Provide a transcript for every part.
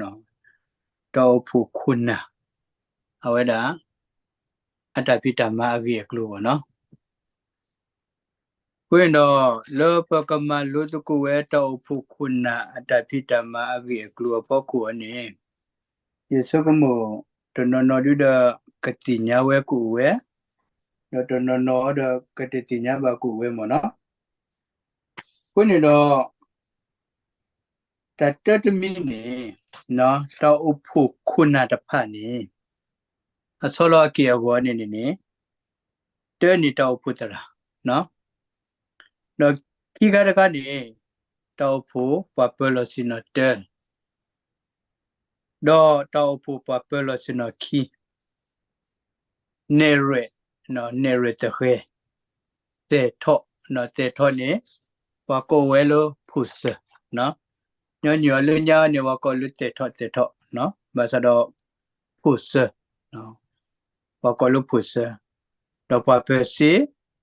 တၢ်အိၣ်ဖှိၣ်ခိၣ်နၢ် အဝဲဒၣ် အတၢ်ဖံးတၢ်မၤအဂ့ၢ်အကျိၤဘၣ်နီၤ. အဃိန့ၣ်ဒီး လၢပကမၤလိသကိးဝဲတၢ်အိၣ်ဖှိၣ်ခိၣ်နၢ်အတၢ်ဖံးတၢ်မၤအဂ့ၢ်အကျိၤအဖီခိၣ်အံၤန့ၣ် ယဆိကမိၣ် တနီၤနီၤဒုဒီး ကသ့ၣ်ညါဝဲကအိၣ်ဝဲ, ဒီးတနီၤနီၤဒီးကတသ့ၣ်ညါဘၣ်ကအိၣ်ဝဲမ့ၢ်နီၤ. အဃိန့ၣ်ဒီး တၢ်တၢတမံၤန့ၣ် တၢ်အိၣ်ဖှိၣ်ခိၣ်နၢ်တဖၣ်န့ၣ် အဆီလီၤအက့ၢ်အဂီၤန့ၣ်န့ၣ် တၢန့ၣ်တၢ်အိၣ်ဖှိၣ်သရၣ်, ဒီးခံခါတခါန့ၣ် တၢ်အိၣ်ဖှိၣ်ပှၤပၢၤလီၢ်ဆ့ၣ်နီၤတၢ ဒီးတၢ်အိၣ်ဖှိၣ်ပှၤပၢၤလီၢ်ဆ့ၣ်နီၤခံ နဲၣ်ရွဲၣ်, နဲၣ်ရွဲၣ်သဃဲၤ, သဲးထီၣ်, သဲးထီၣ်န့ၣ် ပှၤကိးဝဲလၢဖှိၣ်စၢၤ, ညီနုၢ်အီၤလၢညါန့ၣ် ပှၤကိးလၢသဲးထီၣ်သဲးထီၣ်, ဘၣ်ဆၣ်ဒီး ဖှိၣ်စၢၤ, ပှၤကိးလၢဖှိၣ်စၢၤ, ဒီးပှၤပၢၤစ့,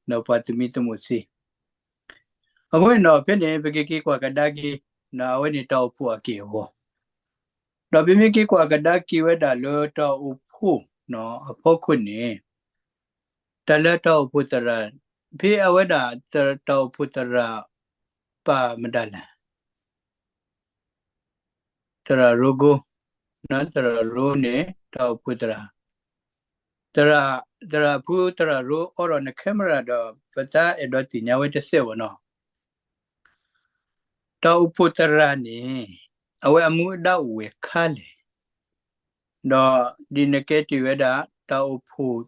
ဒီးပှၤသမံသမိးစ့ အဃိန့ၣ်ဒီး ဖဲန့ၣ် ပကက့ၤကွၢ်ကဒါက့ၤ အဝဲန့ၣ်တၢ်အိၣ်ဖှိၣ်အက့ၢ်အဂီၤ, ဒီးပမ့ၢ်က့ၤကွၢ်ကဒါက့ၤဝဲဒၣ်လၢတၢ်အိၣ်ဖှိၣ်အဖီခိၣ်န့ၣ် တၢ်လၢတၢ်အိၣ်ဖှိၣ်သရၣ်, ဖဲအဝဲဒၣ်တၢ်အိၣ်ဖှိၣ်သရၣ် ပာ်မတၤလဲၣ် သရၣ်ရိကိ, သရၣ်ရိန့ၣ် တၢ်အိၣ်ဖှိၣ်သရၣ်, သရၣ်, သရၣ်ဖုသရၣ်ရိအိးထီၣ်န camera ဒီး ပသးအဲၣ်ဒိးသ့ၣ်ညါဝဲတစဲးဘၣ်နီၤ. တၢ်အိၣ်ဖှိၣ်သရၣ်န့ၣ် အဝဲအမူအဒါအိၣ်ဝဲခါလဲၣ်, ဒီးဒ်နကဲတ့ၢ်ဝဲဒၣ် တၢ်အိၣ်ဖှိၣ်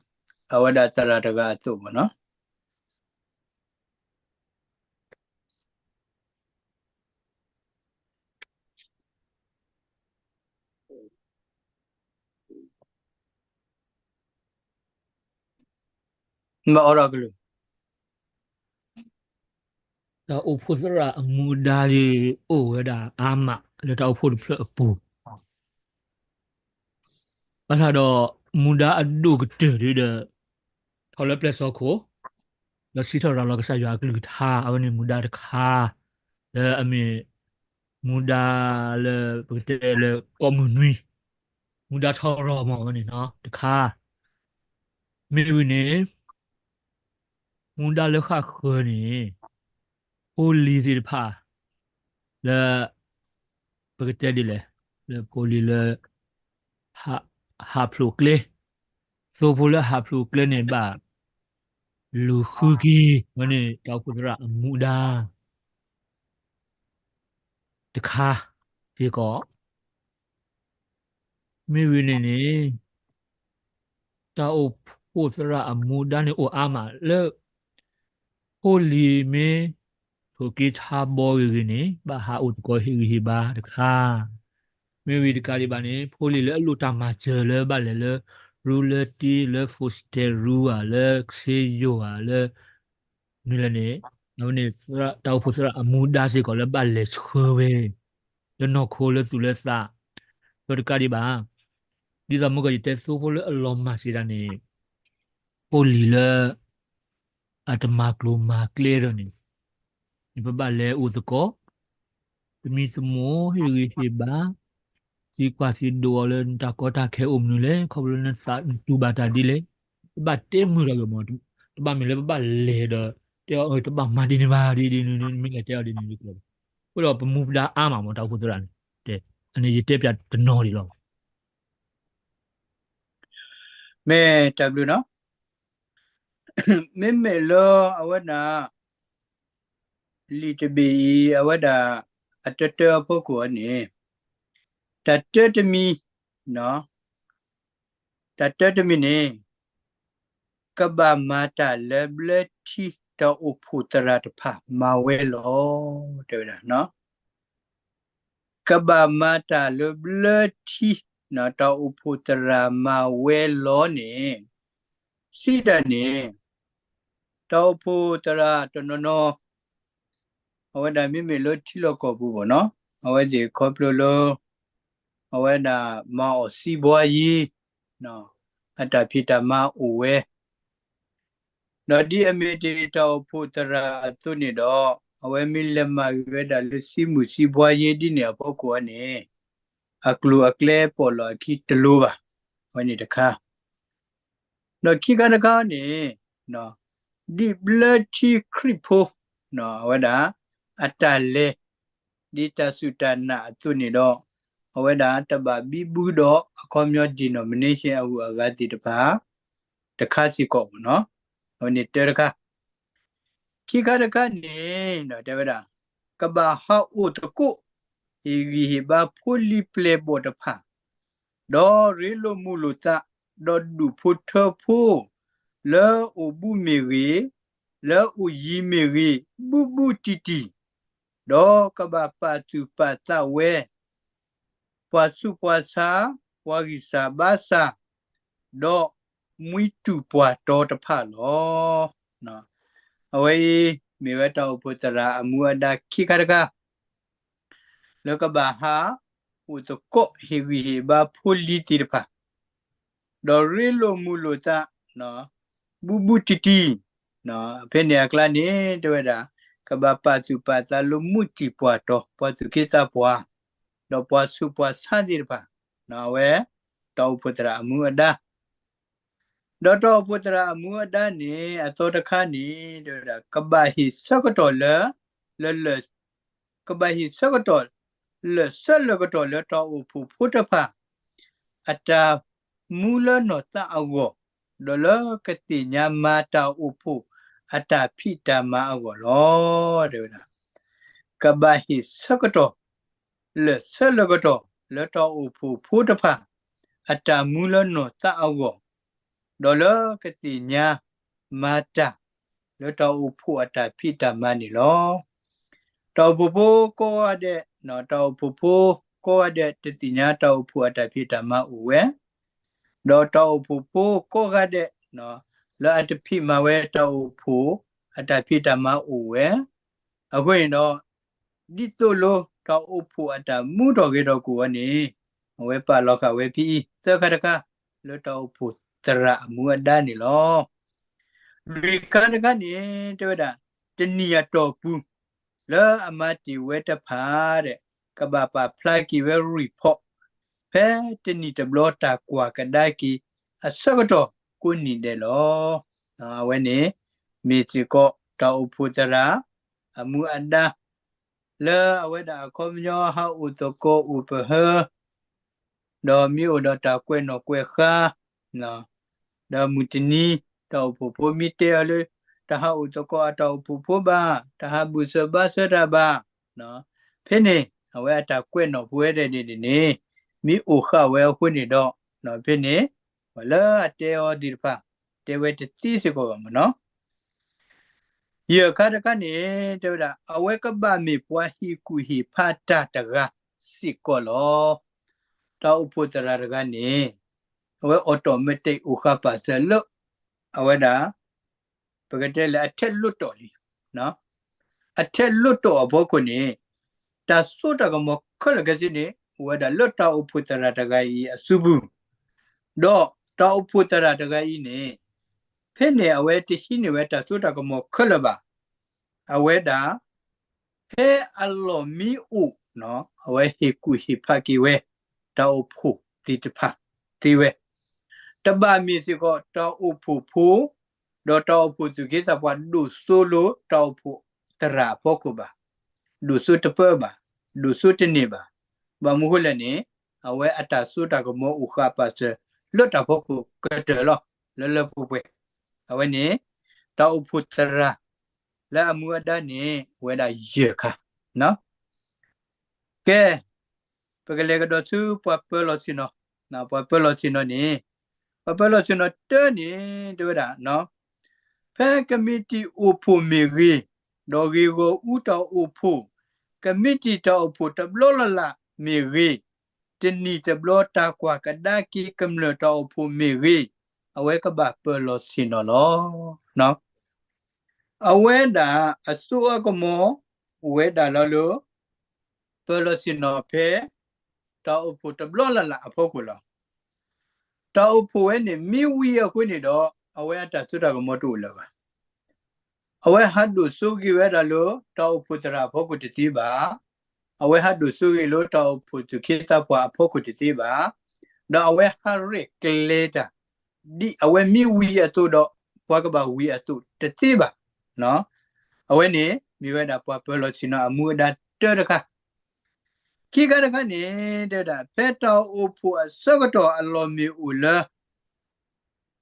အဝဲဒၣ်သရၣ်တဂၤအသိးဘၣ်နီၤ. ဘၣ်အိးထီၣ်ကလုၢ်, တၢ်အိၣ်ဖှိၣ်သရၣ်အမူအဒါဒ်အိၣ်ဝဲဒၣ်အါမးလၢတၢ်အိၣ်ဖှိၣ်တဖျၢၣ်အပူၤ, ဘၣ်ဆၣ်ဒီး မူဒါအဒိၣ်ကတၢၢ်ဒ်ဒီး ထီၣ်လၢပျဲၢ်စီခိၣ်, ဒီးစံးထီၣ်ရၤလီၤကစၢ်ယွၤအကလုၢ်ကထါ အဝဲန့ၣ်မူဒါတခါ, လၢအမ့ၢ် မူဒါလၢ ပကတဲလၢကိးမုၢ်နွံ, မူဒါထီရီၤမး အဝဲန့ၣ်တခါ, မ့ၢ်ဝံၤန့ၣ် မူဒါလၢဃၣ်ဃၢၤန့ၣ် ဖိလံၤသ့ၣ်တဖၣ် လၢ ပကတဲဒ်လဲၣ်, လၢဖိလံၤလၢ ဟးဖျိးကျဲ, သိဖိလၢဟးဖျိးကျဲန့ၣ်ဘၣ် လူၤဃုက့ၤ ဝဲန့ၣ်တၢ်အိၣ်ဖှိၣ်သရၣ်အမူဒါ တခါစ့ၢ်ကီး, မ့ၢ်ဝံၤန့ၣ်န့ၣ် တၢ်အိၣ်ဖှိၣ်သရၣ်အမူဒါန့ၣ်အိၣ်အါမးလၢ ဖိလံၤမ့ၢ်ထိၣ်က့ၤဆါဘီဂ့ၤဂ့ၤန့ၣ် ဘၣ်ဟးအိၣ်သကိးဟ့ၣ်ဂံၢ်ဟ့ၣ်ဘါတခါ, မ့ၢ်ဝံၤတကးဒံးဘၣ်န့ၣ် ဖိလံၤလၢအလိၣ်တၢ်မၤစၢၤလၢဘၣ်လဲၤလၢ ရူလၢတ့လၢ foster ရူဧါ လၢခ့ယိၣ်ဧါ လၢ မနုၤလဲၣ်န့ၣ် အဝဲန့ၣ် တၢ်အိၣ်ဖှိၣ်သရၣ်အမူဒါစ့ၢ်ကီးလၢဘၣ်လဲၤဆှၢဝဲ လၢနီၢ်ခိလၢသူၣ်လၢသး, ဒီးတကးဒံးဘၣ် ဒ်သိးမုၢ်ကီၢ်ယတဲသိဖိလၢအလီၤမၢ်စံးဒၣ်န့ၣ် ဖိလံၤလၢ အတမၤကျိၤမၤကျဲဒီးန့ၣ် နပဘၣ်လဲၤအိၣ်သကိး သမံသမိးဟ့ၣ်ဂံၢ်ဟ့ၣ်ဘါ, သံကွၢ်သံဒိးအီၤလၢနတၢ်ကီတၢ်ခဲအိၣ်မနုၤလဲၣ်, ခီဖျိလၢနသးနတူၢ်ဘၣ်တၢ်ဒ်လဲၣ်, ပဘၣ်တဲမုာ်ထီၣ်က့ၤမး, တဘၣ်မ့ၢ်လၢပဘၣ်လဲၤဒီး တဲအီၤတဘၣ်မၤဒ်န့ၣ်ဘၣ်ဒ်ဒ်န့ၣ် မ့ၢ်လဲၤတဲအီၤဒ်န့ၣ်ဒ်ကျၢၤဘၣ်. အဃိဒီးပမူဒါအါမးမး တၢ်အိၣ်ဖှိၣ်သရၣ်န့ၣ်, အန့ၣ်ယတဲပၠးတနီၤဒံးလီၤ. မ့ၢ်တၢ်ဘျုးနီၤ, မ့မ့ၢ်လၢအဝဲဒၣ် လံာ်တဘ့ၣ်အံၤ အဝဲဒၣ် အတၢတၢအဖီခိၣ်အံၤန့ၣ်, တၢ်တၢတမံၤ, တၢ်တၢတမံၤန့ၣ် ကဘၣ်မၤတၢ်လၢဘျၢထံတၢ်အိၣ်ဖှိၣ်သရၣ်တဖၣ်မၤဝဲလီၤ. တဲဝဲဒၣ် ကဘၣ်မၤတၢ်လၢဘျၢထံ တၢ်အိၣ်ဖှိၣ်သရၣ်မၤဝဲလီၤန့ၣ်, စံးတၢ်န့ၣ်, တၢ်အိၣ်ဖှိၣ်သရၣ်တနီၤနီၤ, အဝဲဒၣ်မ့မ့ၢ်လၢထံလီၢ်ကီၢ်ပူၤဘၣ်နီၤ, အဝဲသ့ၣ်ခီဖျိလၢ အဝဲဒၣ်မၤအီၣ်စံးဘှါယ့ အတၢ်ဖံးတၢ်မၤအိၣ်ဝဲ, ဒီးဒ်အမ့ၢ်တၢ်အိၣ်ဖှိၣ်သရၣ်အသိးန့ၣ်ဒီး, အဝဲမ့ၢ်လဲၤမၤဂ့ၤဝဲဒၣ်လၢစံးမုာ်စံးဘှါယ့ဒ်န့ၣ်အဖီခိၣ်အံၤန့ၣ်, အကျိၤအကျဲပိာ်လီၤအခံတလိၤဘၣ်. အဝဲန့ၣ်တခါ ဒီးခံခါတခါန့ၣ် ဒ်ဘျၢထံခရံာ်ဖိ အဝဲဒၣ် အတၢ်လဲၤ ဒ်တၢ်စူၢ်တၢ်နာ်အသိးန့ၣ်ဒီး အဝဲဒၣ်တဘၣ်ဘံဘူဒီးအခီပညီ denomination အဂုၤအဂၤသ့ၣ်တဖၣ် တခါစ့ၢ်ကီးမ့ၢ်နီၤ. အဝဲန့ၣ်တၢတခါ ခံခါတခါန့ၣ် တဲဝဲဒၣ် ကဘၣ်ဟးအိၣ်သကိး ဟ့ၣ်ဂံၢ်ဟ့ၣ်ဘါဖိလံၤပျဲၢ်ဘီၣ်တဖၣ် ဒီးရ့လိာ်မုာ်လိာ်သး ဒီးဒူၣ်ဖိထၢဖိ လၢအိၣ်ဘူးမ့ၢ်ဂ့ၤ, လၢအိၣ်ယံၤမ့ၢ်ဂ့ၤ, ဘူးဘူးတံၢ်တံၢ်, ဒီးကဘၣ်ပာ်သူၣ်ပာ်သးဝဲ ပှၤဆူးပှၤဆါ, ပှၤဂံၢ်စၢ်ဘါစၢ်, ဒီးမှံတူာ်ပှၢ်တီတဖၣ်လီၤ. အဝဲအံၤ မ့ၢ်ဝဲတၢ်အိၣ်ဖှိၣ်သရၣ်အမူအဒါခံခါတခါ လၢကဘၣ်ဟးအိၣ်သကိး ဟ့ၣ်ဂံၢ်ဟ့ၣ်ဘါဖိလံၤသ့ၣ်တဖၣ် ဒီးရ့လိာ်မုာ်လိာ်သး ဘူးဘူးတံၢ်တံၢ်, ဖဲန့ၣ်အကျါန့ၣ် တဲဝဲဒၣ် ကဘၣ်ပာ်သူၣ်ပာ်သးလၢမှံတူာ်ပှၢ်တီ ပှၤသူၣ်က့သးပှၢ်, ဒီးပှၤဆူးပှၤဆါသ့ၣ်တဖၣ်, အဝဲ တၢ်အိၣ်ဖှိၣ်သရၣ်အမူအဒါ ဒီးတၢ်အိၣ်ဖှိၣ်သရၣ်အမူအဒါန့ၣ် အသီတခါန့ၣ် တဲဝဲဒၣ် ကဘၣ်ဟ့ၣ်ဆၢကတီၢ်လၢ လၢ ကဘၣ်ဟ့ၣ်ဆၢကတီၢ် လၢာ်ဆၢလၢာ်ကတီၢ်လၢတၢ်အိၣ်ဖှိၣ်ဖိတဖၣ် အတၢ်မူလၢနီၢ်သးအဂီၢ်, ဒီးလၢကသ့ၣ်ညါမၤတၢ်အိၣ်ဖှိၣ်အတၢ်ဖံးတၢ်မၤအဂီၢ်လီၤ. တဲဝဲဒၣ် ကဘၣ်ဟ့ၣ်ဆၢကတီၢ် လၢာ်ဆၢလၢာ်ကတီၢ်လၢတၢ်အိၣ်ဖှိၣ်ဖိတဖၣ် အတၢ်မူလၢနီၢ်သးအဂီၢ်, ဒီးလၢကသ့ၣ်ညါမၤတၢ် လၢတၢ်အိၣ်ဖှိၣ်အတၢ်ဖံးတၢ်မၤန့ၣ်လီၤ. တၢ်အိၣ်ဖှိၣ်ဖိကိးဂၤဒဲး, တၢ်အိၣ်ဖှိၣ်ဖိကိးဂၤဒဲးတသ့ၣ်ညါတၢ်အိၣ်ဖှိၣ်အတၢ်ဖံးတၢ်မၤအိၣ်ဝဲ, ဒီးတၢ်အိၣ်ဖှိၣ်ဖိကိးဂၤဒဲး လၢအတဖံးမၤဝဲတၢ်အိၣ်ဖှိၣ်အတၢ်ဖံးတၢ်မၤအိၣ်ဝဲ, အဃိန့ၣ်ဒီး ဒ်သိးလိတၢ်အိၣ်ဖှိၣ်အတၢ်မူထီၣ်ဂဲၤထီၣ်ကအိၣ်ဝဲန့ၣ် အဝဲပာ်လီၤဃာ်ဝဲဖဲအံၤ သၢခါတခါ လၢတၢ်အိၣ်ဖှိၣ်သရၣ်အမူအဒါန့ၣ်လီၤ. လွံၢ်ခါတခါန့ၣ် တဲဝဲဒၣ် တနံၣ်အတီၢ်ပူၤ လၢအမၤတ့ၢ်ဝဲတဖၣ်ဒီး ကဘၣ်ပာ်ဖျါက့ၤဝဲ report ဖဲတနံၣ်တဘျီတၢ်ကွၢ်ကဒါက့ၤ အဆၢကတီၢ်ကိးနံၣ်ဒဲးလီၤ. အဝဲန့ၣ် မ့ၢ်စ့ၢ်ကီးတၢ်အိၣ်ဖှိၣ်သရၣ် အမူအဒါ လၢအဝဲဒၣ်အခီပညီဟးအိၣ်သကိးအိၣ်ပဟၢ ဒီးမ့ၢ်အိၣ်ဒီးတၢ်ကွဲးနီၣ်ကွဲးဃါ, ဒီးမုၢ်တနံၤ တၢ်အိၣ်ဖှိၣ်ဖိမ့ၢ်တဲအီၤလၢ တဟးအိၣ်သကိးအတၢ်အိၣ်ဖှိၣ်ဖိဘၣ်, တဟးဘူၣ်စၢၤဘါစၢၤတၢ်ဘၣ်, ဖဲန့ၣ် အဝဲအတၢ်ကွဲးနီၣ်ဖိဝဲဒၣ်န့ၣ်န့ၣ် မ့ၢ်အိၣ်ဃာ်ဝဲအဃိန့ၣ်ဒီး ဖဲန့ၣ် ပှၤလၢအတဲအီၤသ့ၣ်တဖၣ် တဲဝဲတသ့စ့ၢ်ကီးဘၣ်မ့ၢ်နီၤ. ယဲၢ်ခါတခါန့ၣ် တဲဝဲဒၣ် အဝဲကဘၣ်မ့ၢ်ပှၤဟ့ၣ်ကူၣ်ဟ့ၣ်ဖးတၢ်တဂၤစ့ၢ်ကီးလီၤ. တၢ်အိၣ်ဖှိၣ်သရၣ်တဂၤန့ၣ် အဝဲ automatic အိၣ်ဃာ်ပာ်စၢၤလၢ အဝဲဒၣ် ပကတဲလၢအထဲလွှတ်တော်လံ. အထဲလွှတ်တော်အဖီခိၣ်န့ၣ် တၢ်စိတၢ်ကမီၤခဲလၢာ်ခဲဆ့န့ၣ် အိၣ်ဝဲဒၣ်လၢတၢ်အိၣ်ဖှိၣ်သရၣ်တဂၤအံၤအစုပူၤ, ဒီးတၢ်အိၣ်ဖှိၣ်သရၣ်တဂၤအံၤန့ၣ် ဖဲန့ၣ်အဝဲတဟံးန့ၢ်ဝဲတၢ်စိတၢ်ကမီၤခဲလၢာ်ဘၣ်. အဝဲဒၣ် ဖဲအလီၢ်မံအိၣ် အဝဲဟ့ၣ်ကူၣ်ဟ့ၣ်ဖးက့ၤဝဲ တၢ်အိၣ်ဖှိၣ်သ့ၣ်တဖၣ်သ့ဝဲ, တဘၣ်မ့ၢ်စ့ၢ်ကီးတၢ်အိၣ်ဖှိၣ်ဖိ ဒီးတၢ်အိၣ်ဖှိၣ်သူၣ်က့သးပှၢ်ဒိၣ်စိလၢတၢ်အိၣ်ဖှိၣ်သရၣ်အဖီခိၣ်ဘၣ်, ဒိၣ်စိတပၢဘၣ်, ဒိၣ်စိတန့ၢ်ဘၣ်. ဘၣ်မနုၤဃိလဲၣ်န့ၣ် အဝဲအတၢ်စိတၢ်ကမီၤအိၣ်ဃာ်ပာ်စၢၤလၢတၢ်ဖီခိၣ်ကတၢၢ်လီၤ. လၢလၢပှဲၤပှဲၤ အဝဲန့ၣ် တၢ်အိၣ်ဖှိၣ်သရၣ် လၢအမူအဒါန့ၣ် အိၣ်ဝဲဒၣ်ယဲၢ်ခါ. ကဲ, ပကလဲၤကဒီးဆူပှၤပၢၤလီၢ်ဆ့ၣ်နီၤ, ပှၤပၢၤလီၢ်ဆ့ၣ်နီၤန့ၣ်, ပှၤပၢၤလီၢ်ဆ့ၣ်နီၤတၢန့ၣ် တဲဝဲဒၣ် ဖဲကမံးတံာ်အိၣ်ဖှိၣ်မ့ၢ်ဂ့ၤ, ဒီးဂ့ၢ်ဂီၢ်အူတၢ်အိၣ်ဖှိၣ်, ကမံးတံာ်တၢ်အိၣ်ဖှိၣ်တဘျီလၢ်လၢ်မ့ၢ်ဂ့ၤ, တနံၣ်တဘျီတၢ်ကွၢ်ကဒါက့ၤကမျၢၢ်တၢ်အိၣ်ဖှိၣ်မ့ၢ်ဂ့ၤ, အဝဲကဘၣ်ပၢၤလီၢ်ဆ့ၣ်နီၤလီၤ. အဝဲဒၣ်အစိအကမီၤအိၣ်ဝဲဒၣ်လီၤလၢ ပၢၤလီၢ်ဆ့ၣ်နီၤဖဲ တၢ်အိၣ်ဖှိၣ်တဘျီလၢ်လၢ်အဖီခိၣ်လီၤ. တၢ်အိၣ်ဖှိၣ်ဝဲန့ၣ်မ့ၢ်ဝံၤအဃိန့ၣ်ဒီး အဝဲအတၢ်စိတၢ်ကမီၤတအိၣ်လၢၤဘၣ်. အဝဲဟးဒိၣ်စိက့ၤဝဲဒၣ်လၢ တၢ်အိၣ်ဖှိၣ်သရၣ်အဖီခိၣ်တသ့ဘၣ်. အဝဲဟးဒိၣ်စိဂ့ၤလၢတၢ်အိၣ်ဖှိၣ်သူၣ်က့သးပှၢ်အဖီခိၣ်တသ့ဘၣ်, ဒီးအဝဲဟးရဲၣ်ကျဲၤတၢ် ဒ်အဝဲမ့ၢ်ဝံၤအသိးဒီး ပှၤကဘၣ်ဝံၤအသိးတသ့ဘၣ်. အဝဲန့ၣ် မ့ၢ်ဝဲဒၣ်ပှၤပၢၤလီၢ်ဆ့ၣ်နီၤအမူအဒါတၢတခါ ခံခါတခါန့ၣ် တဲဝဲဒၣ် ဖဲတၢ်အိၣ်ဖှိၣ်အဆၢကတီၢ်အလီၢ်မ့ၢ်အိၣ်လၢ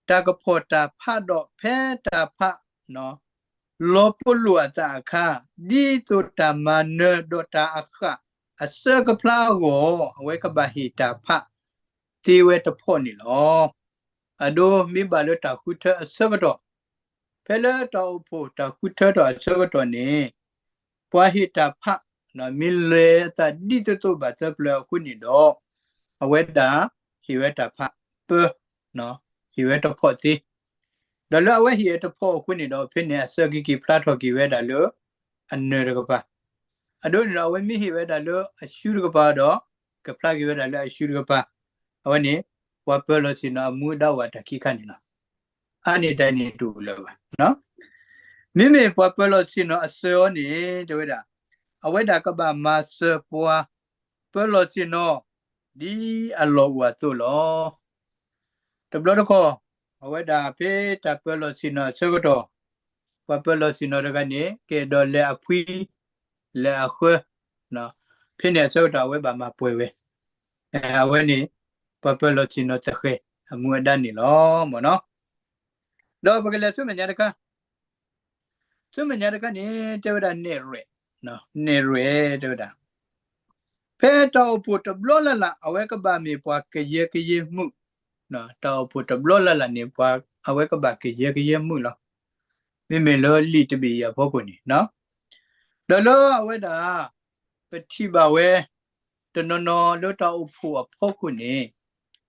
တၢ်ကဖီၣ်တၢ်ဖးဒီးဖဲတၢ်ဖး လီၤပလိာ်အသးအခါ, ဒ်သိးတၢ်မၤနၢၤဒီးတၢ်အဃၣ်အစၢကဖျါအဂီၢ် အဝဲကဘၣ်ဟ့ၣ်တၢ်ဖးသ့ဝဲတဖီန့ၣ်လီၤ. အဒိမ့ၢ်ဘၣ်လၢတၢ်ဃုထၢအဆၢကတီၢ် ဖဲလၢတၢ်အိၣ်ဖှိၣ်တၢ်ဃုထၢထီၣ်အဆၢကတီၢ်န့ၣ် ပှၤဟ့ၣ်တၢ်ဖး မ့ၢ်လဲၤအသးဒ်သိးသိးဘၣ်သၢပျၢၤအဃိန့ၣ်ဒီး အဝဲဒၣ်ဟ့ၣ်ဝဲတၢ်ဖးပၢ ဟ့ၣ်ဝဲတဖီသ့, ဒီးလၢအဝဲဟ့ၣ်ဝဲတဖီအဃိန့ၣ်ဒီး ဖဲန့ၣ်အစၢကက့ၤဖျါထီၣ်က့ၤဝဲဒၣ်လၢ အနၢၤတကပၤ, အဒိန့ၣ်ဒီး အဝဲမ့ၢ်ဟ့ၣ်ဝဲဒၣ်လၢအရှုံးတကပၤဒီး ကဖျါက့ၤဝဲဒၣ်လၢအရှုံးတကပၤ, အဝဲန့ၣ် ပှၤပၢၤလီၢ်ဆ့ၣ်နီၤအမူအဒါအိၣ်ဝဲတၢ်ခံခါန့ၣ်လီၤ. အါန့ၢ်တၢ်န့ၣ်တအိၣ်လၢၤဘၣ်. မ့မ့ၢ်ပှၤပၢၤလီၢ်ဆ့ၣ်နီၤအစၢၤအီၤန့ၣ် တဲဝဲဒၣ် အဝဲဒၣ်ကဘၣ်မၤစၢၤပှၤပၢၤလီၢ်ဆ့ၣ်နီၤ ဒ်အလီၢ်အိၣ်အသိးလီၤ. တဘျီတခီၣ် အဝဲဒၣ်ဖဲတၢ်ပၢၤလီၢ်ဆ့ၣ်နီၤအဆၢကတီၢ် ပှၤပၢၤလီၢ်ဆ့ၣ်နီၤတဂၤန့ၣ် ကအဲၣ်ဒိးလဲၤအဖှံ လဲၤအဃၢ ဖဲန့ၣ်အဆၢကတီၢ်အဝဲဘၣ်မၤပှဲၤဝဲ, အဝဲန့ၣ် ပှၤပၢၤလီၢ်ဆ့ၣ်နီၤသဃဲၤအမူအဒါန့ၣ်လီၤ. ဒီးပကလဲၤဆူမဲာ်ညါတခါ, ဆူမဲာ်ညါတခါန့ၣ် တဲဝဲဒၣ်နဲၣ်ရွဲၣ်, နဲၣ်ရွဲၣ်တဲဝဲဒၣ် ဖဲတၢ်အိၣ်ဖှိၣ်တဘျီလၢ်လၢ် အဝဲကဘၣ်မ့ၢ်ပှၤကယၢကယဲမုၣ်, တၢ်အိၣ်ဖှိၣ်တဘျီလၢ်လၢ်န့ၣ် ပှၤအဝဲကဘၣ်ကယၢကယဲမုၣ်လီၤ. မ့မ့ၢ်လၢလံာ်တဘ့ၣ်အံၤအဖီခိၣ်န့ၣ်, ဒီးလၢအဝဲဒၣ် ပထံၣ်ဘၣ်ဝဲ တနီၤနီၤလၢတၢ်အိၣ်ဖှိၣ်အဖီခိၣ်န့ၣ်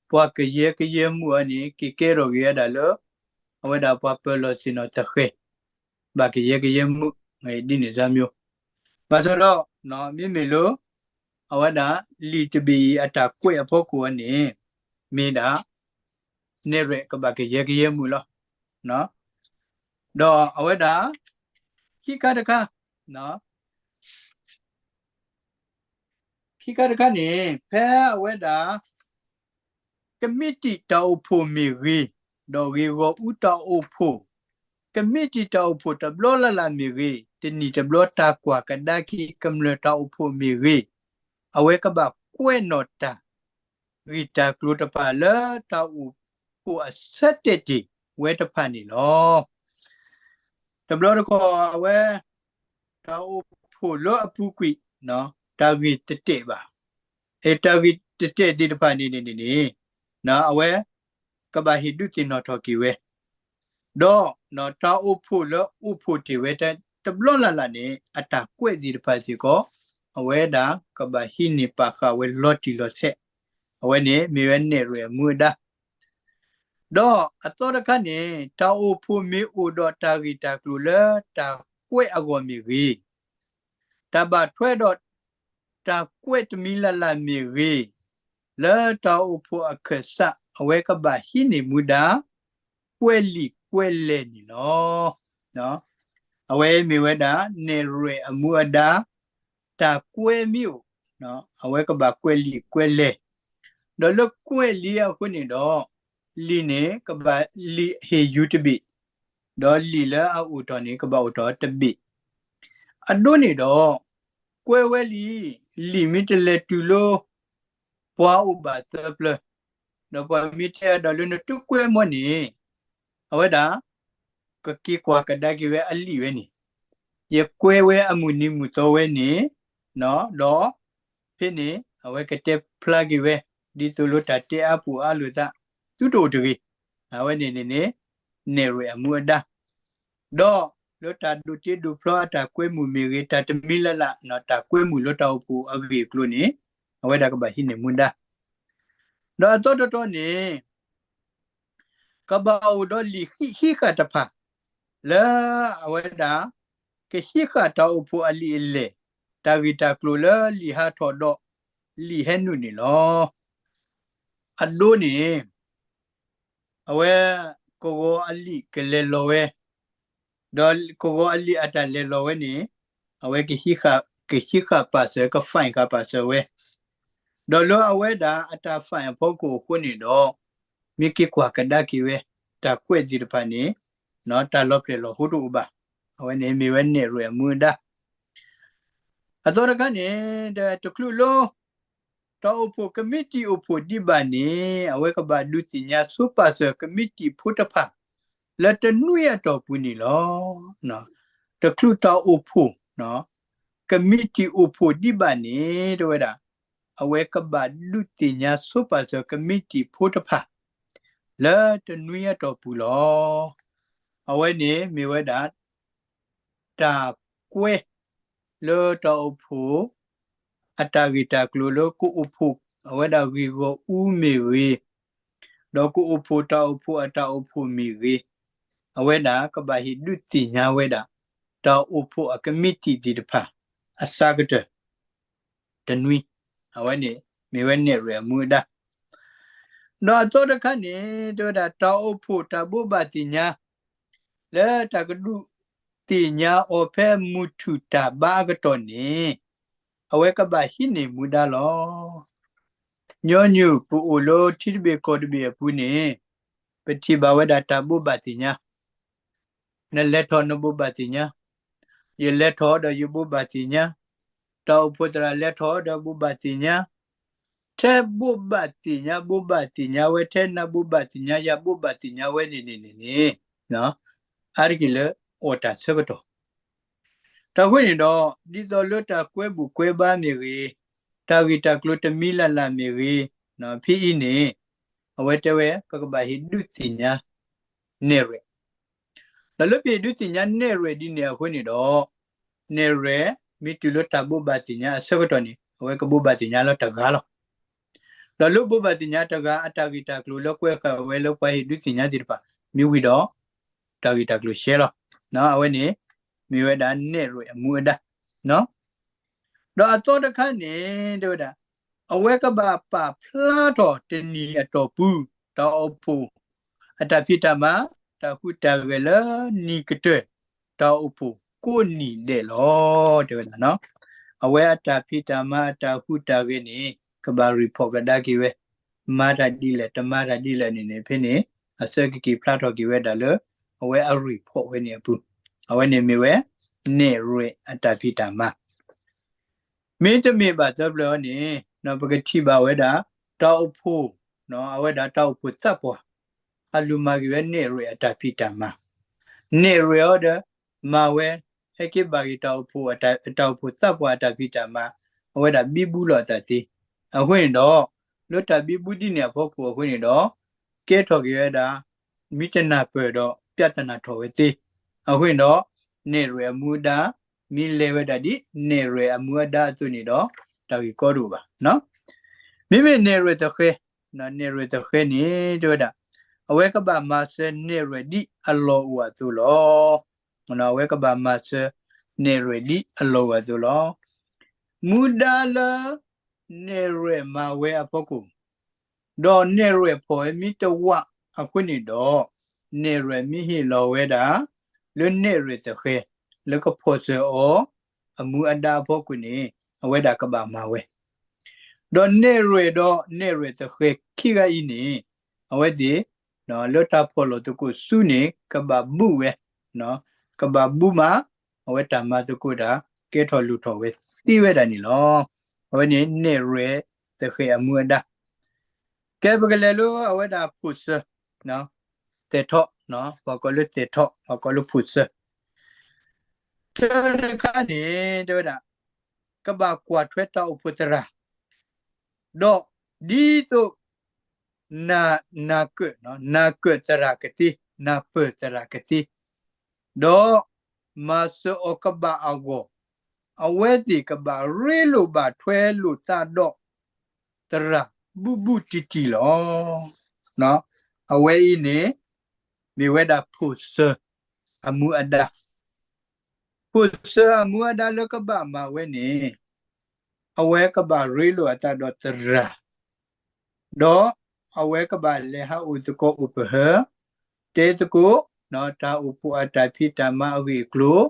ပှၤကယၢကယဲမုၣ်အံၤန့ၣ် က့ၤကဲထီၣ်က့ၤဝဲဒၣ်လၢ အဝဲဒၣ်ပှၤပၢၤလီၢ်ဆ့ၣ်နီၤသဃဲၤ ဘၣ်ကယၢကယဲမုၣ် ဒ်န့ၣ်စၢ်မၠိ, ဘၣ်ဆၣ်ဒီး မ့မ့ၢ်လၢ အဝဲဒၣ်လံာ်တဘ့ၣ်အံၤအတၢ်ကွဲးအဖီခိၣ်အံၤန့ၣ် မ့ၢ်ဒၣ် နဲၣ်ရွဲၣ်ကဘၣ်ကယၢကယဲမုၣ်လီၤ. ဒီးအဝဲဒၣ် ခံခါတခါ ခံခါတခါန့ၣ် ဖဲအဝဲဒၣ် ကမံးတံာ်တၢ်အိၣ်ဖှိၣ်မ့ၢ်ဂ့ၤ, ဒီးဂ့ၢ်ဂီၢ်အူတၢ်အိၣ်ဖှိၣ်, ကမံးတံာ်တၢ်အိၣ်ဖှိၣ်တဘျီလၢ်လၢ်မ့ၢ်ဂ့ၤ, တနံၣ်တဘျီတၢ်ကွၢ်ကဒါက့ၤကမျၢၢ်တၢ်အိၣ်ဖှိၣ်မ့ၢ်ဂ့ၤ, အဝဲကဘၣ်ကွဲးနီၣ်တၢ်ဂ့ၢ်တၢ်ကျိၤတဖၣ်လၢတၢ်အိၣ်ဖှိၣ်အဆၢတဲာ်တ့ၢ်ဝဲတဖၣ်န့ၣ်လီၤ. တဘျီတခီၣ်အဝဲ တၢ်အိၣ်ဖှိၣ်လၢအပူၤကွံာ် တၢ်ဂ့ၢ်တတဲာ်ဘၣ်, တၢ်ဂ့ၢ်တတဲာ်သ့ၣ်တဖၣ်န့ၣ်န့ၣ်န့ၣ် အဝဲ ကဘၣ်ဟ့ၣ်ဒုးသ့ၣ်နီၣ်ထီၣ်က့ၤဝဲ, ဒီးတၢ်အိၣ်ဖှိၣ်လၢအိၣ်ဖှိၣ်တ့ၢ်ဝဲတဘျီလၢ်လၢ်န့ၣ် အတၢ်ကွဲးသ့ၣ်တဖၣ်စ့ၢ်ကီး အဝဲဒၣ်ကဘၣ်ဟံးန့ၢ်ပာ်ဃာ်ဝဲလီၤတံၢ်လီၤဆဲး, အဝဲန့ၣ်မ့ၢ်ဝဲနဲၣ်ရွဲၣ်အမူအဒါ ဒီးအသီတခါန့ၣ် တၢ်အိၣ်ဖှိၣ်မ့ၢ်အိၣ်ဒီးတၢ်ဂ့ၢ်တၢ်ကျိၤလၢတၢ်ကွဲးအဂီၢ်မ့ၢ်ဂ့ၤ, တၢ်ဘၣ်ထွဲဒီးတၢ်ကွဲးတမံၤလၢ်လၢ်မ့ၢ်ဂ့ၤ, လၢတၢ်အိၣ်ဖှိၣ်အခၢၣ်စး အဝဲကဘၣ်ဟံးန့ၢ်မူဒါ ကွဲးလံာ်ကွဲးလဲၢ်န့ၣ်လီၤ. အဝဲမ့ၢ်ဝဲဒၣ် နဲၣ်ရွဲၣ်အမူအဒါ တၢ်ကွဲးမ့ၢ်အိၣ် အဝဲကဘၣ်ကွဲးလံာ်ကွဲးလဲၢ်, ဒီးလၢကွဲးလံာ်အဃိန့ၣ်ဒီး လံာ်န့ၣ် ကဘၣ်လံာ်ဟ့ၣ်ယူၤတဘ့ၣ်, ဒီးလံာ်လၢအအိၣ်ထီၣ်န့ၣ် ကဘၣ်အိၣ်ထီၣ်တဘ့ၣ်, အဒိန့ၣ်ဒီး ကွဲးဝဲလံ, လံာ်မ့ၢ်တလဲၤတုၤလၢ ပှၤအိၣ်ဘၣ်သၢပျၢၤ, ဒီးပှၤမ့ၢ်တဲအဒၣ်လၢနတကွဲးမီၢ်န့ၣ် အဝဲဒၣ် ကက့ၤကွၢ်ကဒါက့ၤဝဲအလံာ်ဝဲန့ၣ်, ယကွဲးဝဲအမုၢ်နံၤမုၢ်သီဝဲန့ၣ်, ဒီး ဖဲန့ၣ် အဝဲကတဲဖျါက့ၤဝဲ ဒ်သိးလၢတၢ်တဲအါပူၤအါလိာ်သး သုတအိၣ်တဂ့ၤ, အဝဲန့ၣ်န့ၣ်န့ၣ် နဲၣ်ရွဲၣ်အမူအဒါ ဒီးလၢတၢ်ဒိးတ့ဒိးဖျီအတၢ်ကွဲမုာ်မ့ၢ်ဂ့ၤ, တၢ်တမံၤလၢ်လၢ် တၢ်ကွဲမုာ်လၢတၢ်အိၣ်ဖှိၣ်အဂ့ၢ်အကျိၤန့ၣ် အဝဲဒၣ်ကဘၣ်ဟံးန့ၢ်မူဒါ, ဒီးအသီတတီၤန့ၣ် ကဘၣ်အိၣ်ဒီးလံာ်ဟံးဃာ်တဖၣ် လၢအဝဲဒၣ် ကဟံးဃာ်တၢ်အိၣ်ဖှိၣ်အလံာ်အလဲၢ်, တၢ်ဂ့ၢ်တၢ်ကျိၤလၢလံာ်ဟးထီၣ်ဒီးလံာ်ဟဲနုာ်န့ၣ်လီၤ. အဒိန့ၣ် အဝဲ ကဝီၤအလံာ်ကလဲၤလီၤဝဲ, ဒီးကဝီၤအလံာ်အတၢ်လဲၤလီၤဝဲန့ၣ် အဝဲကဟံးဃာ် ကဟံးဃာ်ပာ်စၢၤ က find ဃာ်ပာ်စၢၤဝဲ, ဒီးလၢအဝဲဒၣ်အတၢ် find အဖီခိၣ်အဃိန့ၣ်ဒီး မ့ၢ်က့ၤကွၢ်ကဒါက့ၤဝဲ တၢ်ကွဲးသ့ၣ်တဖၣ်န့ၣ် တၢ်လီၤဖျဲၣ်လီၤဟိတအိၣ်ဘၣ်. အဝဲန့ၣ်မ့ၢ်ဝဲနဲၣ်ရွဲၣ်အမူအဒါ အသီတခါန့ၣ် တချုးလၢ တၢ်အိၣ်ဖှိၣ်ကမံးတံာ်အိၣ်ဖှိၣ်ဒံးဘၣ်န့ၣ် အဝဲကဘၣ်ဒုးသ့ၣ်ညါဆိပာ်စၢၤကမံးတံာ်ဖိတဖၣ် လၢတနွံအတီၢ်ပူၤန့ၣ်လီၤ. တချုးတၢ်အိၣ်ဖှိၣ် ကမံးတံာ်အိၣ်ဖှိၣ်ဒံးဘၣ်န့ၣ် တဲဝဲဒၣ် အဝဲကဘၣ်ဒုးသ့ၣ်ညါဆိပာ်စၢၤကမံးတံာ်ဖိတဖၣ် လၢတနွံအတီၢ်ပူၤလီၤ. အဝဲန့ၣ်မ့ၢ်ဝဲဒၣ် တၢ်ကွဲး လၢတၢ်အိၣ်ဖှိၣ် အတၢ်ဂ့ၢ်တၢ်ကျိၤလၢကအိၣ်ဖှိၣ် အဝဲဒၣ်ဂ့ၢ်ဂီၢ်အူမ့ၢ်ဂ့ၤ, ဒီးကအိၣ်ဖှိၣ်တၢ်အိၣ်ဖှိၣ်အတၢ်အိၣ်ဖှိၣ်မ့ၢ်ဂ့ၤ, အဝဲဒၣ်ကဘၣ်ဟ့ၣ်ဒုးသ့ၣ်ညါဝဲဒၣ် တၢ်အိၣ်ဖှိၣ်အကမံးတံာ်သ့ၣ်တဖၣ် အစှၤကတၢၢ် တနွံ, အဝဲန့ၣ် မ့ၢ်ဝဲနဲၣ်ရွဲၣ်အမူအဒါ ဒီးအသီတခါန့ၣ် တဲဝဲဒၣ် တၢ်အိၣ်ဖှိၣ်တၢ်ဘိးဘၣ်သ့ၣ်ညါ လၢတၢ်ကဒုးသ့ၣ်ညါအီၤဖဲမုၢ်ထူၣ်တၢ်ဘါအကတီၢ်န့ၣ် အဝဲကဘၣ်ဟံးန့ၢ်မူဒါလီၤ. ညီနုၢ်ပအိၣ်လၢထံတဘ့ၣ်ကီၢ်တဘ့ၣ်အပူၤန့ၣ် ပထံၣ်ဘၣ်ဝဲဒၣ်တၢ်ဘိးဘၣ်သ့ၣ်ညါ နလဲၤထီၣ်နဘိးဘၣ်သ့ၣ်ညါ, ယလဲၤထီၣ်ဒီးယဘိးဘၣ်သ့ၣ်ညါ, တၢ်အိၣ်ဖှိၣ်သရၣ်လဲၤထီၣ်ဒီးဘိးဘၣ်သ့ၣ်ညါ, ထဲဘိးဘၣ်သ့ၣ်ညါ ဘိးဘၣ်သ့ၣ်ညါဝဲ ထဲနဘိးဘၣ်သ့ၣ်ညါ ယဘိးဘၣ်သ့ၣ်ညါဝဲန့ၣ်န့ၣ်န့ၣ် အါတက့ၢ်လၢအီၣ်တၢ်ဆၢကတီၢ် တၢ်ဃိန့ၣ်ဒီး ဒ်သိးလၢတၢ်ကွဲဘူးကွဲဘါမ့ၢ်ဂ့ၤ, တၢ်ဂ့ၢ်တၢ်ကျိၤတမံၤလၢ်လၢ်မ့ၢ်ဂ့ၤ, ဖဲအံၤန့ၣ် အဝဲတဲဝဲ ပကဘၣ်ဟ့ၣ်ဒုးသ့ၣ်ညါ နဲၣ်ရွဲၣ်, ဒီးလၢပဟ့ၣ်ဒုးသ့ၣ်ညါနဲၣ်ရွဲၣ်ဒ်န့ၣ်အဃိန့ၣ်ဒီး နဲၣ်ရွဲၣ် မ့ၢ်တုၤလၢတၢ်ဘိးဘၣ်သ့ၣ်ညါအဆၢကတီၢ်န့ၣ် အဝဲကဘိးဘၣ်သ့ၣ်ညါလၢတဂၤလီၤ. ဒီးလၢဘိးဘၣ်သ့ၣ်ညါတဂၤအတၢ်ဂ့ၢ်တၢ်ကျိၤလၢကွဲဃာ်ဝဲလၢပှၤဟ့ၣ်ဒုးသ့ၣ်ညါသ့ၣ်တဖၣ် မ့ၢ်ဝံၤဒီး တၢ်ဂ့ၢ်တၢ်ကျိၤရှဲလီၤ. အဝဲန့ၣ် မ့ၢ်ဝဲဒၣ်နဲၣ်ရွဲၣ်အမူအဒါ ဒီးအသီတခါန့ၣ် တဲဝဲဒၣ် အဝဲကဘၣ်ပာ်ဖျါထီၣ်တနံၣ်အတီၢ်ပူၤ တၢ်အိၣ်ဖှိၣ် အတၢ်ဖံးတၢ်မၤ တၢ်ဟူးတၢ်ဂဲၤလၢနံၣ်ကတၢၢ် တၢ်အိၣ်ဖှိၣ်ကိးနံၣ်ဒဲးလီၤ တဲဝဲဒၣ်. အဝဲအတၢ်ဖံးတၢ်မၤအတၢ်ဟူးတၢ်ဂဲၤန့ၣ် ကဘၣ် report ကဒါက့ၤဝဲ မၤတၢ်ဒ်လဲၣ် တမၤတၢ်ဒ်လဲၣ်န့ၣ်န့ၣ် ဖဲန့ၣ် အဆၢကက့ၤဖျါထီၣ်က့ၤဝဲဒၣ်လၢ အဝဲအ report ဝဲန့ၣ်အပူၤ အဝဲန့ၣ်မ့ၢ်ဝဲ နဲၣ်ရွဲၣ်အတၢ်ဖံးတၢ်မၤ မ့တမ့ၢ်ဘၣ်သၢပျၢၤအံၤန့ၣ် ပကထံၣ်ဘၣ်ဝဲဒၣ် တၢ်အိၣ်ဖှိၣ် အဝဲဒၣ်တၢ်အိၣ်ဖှိၣ်သးပှၢ် အလူၤမၤက့ၤဝဲနဲၣ်ရွဲၣ်အတၢ်ဖံးတၢ်မၤ နဲၣ်ရွဲၣ်အီၤဒီး မၤဝဲ ဟဲက့ၤဘၣ်က့ၤတၢ်အိၣ်ဖှိၣ် တၢ်အိၣ်ဖှိၣ်သးပှၢ်အတၢ်ဖံးတၢ်မၤ အဝဲဒၣ်ဘံဘူလီၤအသးသ့ အဃိန့ၣ်ဒီး လၢတၢ်ဘံဘူဒ်န့ၣ်အဖီခိၣ်အဃိန့ၣ်ဒီး ကဲထီၣ်က့ၤဝဲဒၣ် မ့ၢ်တနၢ်ပၢၢ်ဒီး ပျၢ်တနၢ်ထီၣ်ဝဲသ့ အဃိန့ၣ်ဒီး နဲၣ်ရွဲၣ်အမူအဒါ မ့ၢ်လဲၤဝဲဒၣ်ဒ် နဲၣ်ရွဲၣ်အမူအဒါအသိးန့ၣ်ဒီး တၢ်ဂ့ၢ်ကီတအိၣ်ဘၣ်. မ့မ့ၢ်နဲၣ်ရွဲၣ်သဃဲၤ နဲၣ်ရွဲၣ်သဃဲၤန့ၣ် တဲဝဲဒၣ် အဝဲကဘၣ်မၤစၢၤနဲၣ်ရွဲၣ်ဒ်အလီၢ်အိၣ်အသိးလီၤ. အဝဲကဘၣ်မၤစၢၤနဲၣ်ရွဲၣ်ဒ်အလီၢ်အိၣ်အသိးလီၤ. မူဒါလၢ နဲၣ်ရွဲၣ်မၤဝဲအဖီခိၣ် ဒီးနဲၣ်ရွဲၣ်ဖီၣ်ဝဲမ့ၢ်တဝးအဃိန့ၣ်ဒီး နဲၣ်ရွဲၣ်မ့ၢ်ဟ့ၣ်လီၤဝဲဒၣ် လၢနဲၣ်ရွဲၣ်သဃဲၤ လၢကဖီၣ်စၢၤအီၤ အမူအဒါအဖီခိၣ်န့ၣ် အဝဲဒၣ်ကဘၣ်မၤဝဲ ဒီးနဲၣ်ရွဲၣ်ဒီးနဲၣ်ရွဲၣ်သဃဲၤခံဂၤအံၤန့ၣ် အဝဲသ့ၣ် လၢတၢ်ဖီၣ်လိာ်သကိးဆူန့ၣ် ကဘၣ်ဘူးဝဲ ကဘၣ်ဘူးမး အဝဲတၢ်မၤသကိးတၢ် ကဲထီၣ်လိၣ်ထီၣ်ဝဲသ့ဝဲဒၣ်န့ၣ်လီၤ. အဝဲန့ၣ်နဲၣ်ရွဲၣ်သဃဲၤအမူအဒါ ကဲပကလဲၤလၢအဝဲဒၣ်ဖိၣ်စၢၤ သဲးထီၣ် ပှၤကိးလၢသဲးထီၣ် ပှၤကိးလၢဖိၣ်စၢၤ တၢ်တခါန့ၣ် တဲဝဲဒၣ် ကဘၣ်ကွၢ်ထွဲတၢ်အိၣ်ဖှိၣ်သရၣ် ဒီးဒ်သိး နၢ်ကၢၣ် နၢ်ကၢၣ်သရၣ်ကသ့ နၢ်ပၢၢ်သရၣ်ကသ့ ဒီးမၤစၢၤအီၤကဘၣ်အဂီၢ် အဝဲသ့ၣ်ကဘၣ်ရ့လိာ်ဘၣ်ထွဲလိာ်သးဒီး သရၣ်ဘူးဘူးတံၢ်တံၢ်လီၤ. အဝဲအံၤန့ၣ် မ့ၢ်ဝဲဒၣ်ဖိၣ်စၢၤအမူအဒါ ဖိၣ်စၢၤအမူအဒါလၢကဘၣ်မၤဝဲန့ၣ် အဝဲကဘၣ်ရ့လိာ်အသးဒီးသရၣ် ဒီးအဝဲကဘၣ်လဲၤဟးအိၣ်သကိးအိၣ်ပဟၢ တဲသကိး တၢ်အိၣ်ဖှိၣ်အတၢ်ဖံးတၢ်မၤအဂ့ၢ်အကျိၤ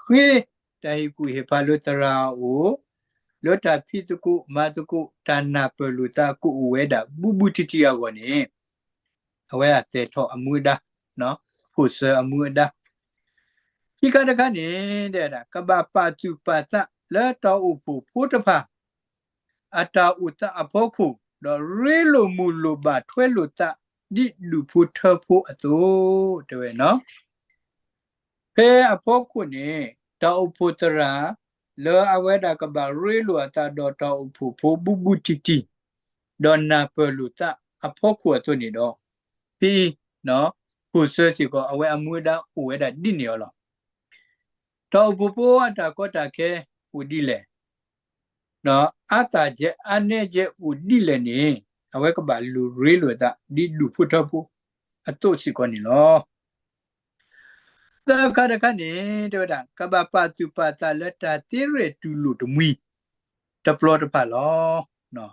ဃ့ တၢ်ဟ့ၣ်ကူၣ်ဟ့ၣ်ဖးလၢသရၣ်အအိၣ်, လၢတၢ်ဖံးသကိးမၤသကိး တၢ်နၢ်ပၢၢ်လိာ်သးကအိၣ်ဝဲဒၣ် ဘူးဘူးတံၢ်တံၢ်အဂီၢ်န့ၣ်, အဝဲအတၢ်သဲထီၣ်အမူအဒါ, ဖိၣ်စၢၤအမူအဒါ. ခံခါတခါန့ၣ် တဲဝဲဒၣ် ကဘၣ်ပာ်သူၣ်ပာ်သးလၢတၢ်အိၣ်ဖှိၣ်ဖိတဖၣ် အတၢ်အိၣ်သးအဖီခိၣ်, ဒီးရ့လိာ်မုာ်လိာ်ဘၣ်ထွဲလိာ်သး ဒ်ဒူၣ်ဖိထၢဖိအသိး, တဲဝဲနီၤ. ဖဲအဖီခိၣ်န့ၣ် တၢ်အိၣ်ဖှိၣ်သရၣ် လၢအဝဲဒၣ်ကဘၣ်ရ့လိာ်အသးဒီးတၢ်အိၣ်ဖှိၣ်ဖိဘူးဘူးတံၢ်တံၢ်, ဒီးနၢ်ပၢၢ်လိာ်သးအဖီခိၣ်အသိးန့ၣ်ဒီး, ဖဲအံၤ ဖိၣ်စၢၤစ့ၢ်ကီး အဝဲအမူအဒါအိၣ်ဝဲဒၣ်ဒ်န့ၣ်အီၤလီၤ. တၢ်အိၣ်ဖှိၣ်ဖိအတၢ်ကီတၢ်ခဲအိၣ်ဒ်လဲၣ်, ဒီးအါတၢ်ကဲအါနဲကဲအိၣ်ဒ်လဲၣ်န့ၣ်, အဝဲကဘၣ်လိၣ်ရ့လိာ်သး ဒ်ဒူၣ်ဖိထၢဖိအသိးစ့ၢ်ကီးန့ၣ်လီၤ. သၢခါတခါန့ၣ် တဲဝဲဒၣ် ကဘၣ်ပာ်သူၣ်ပာ်သးလၢတၢ်သ့ရဲၣ်တူၢ်လိာ်တမှံၤတပျီတဖၣ်လီၤ.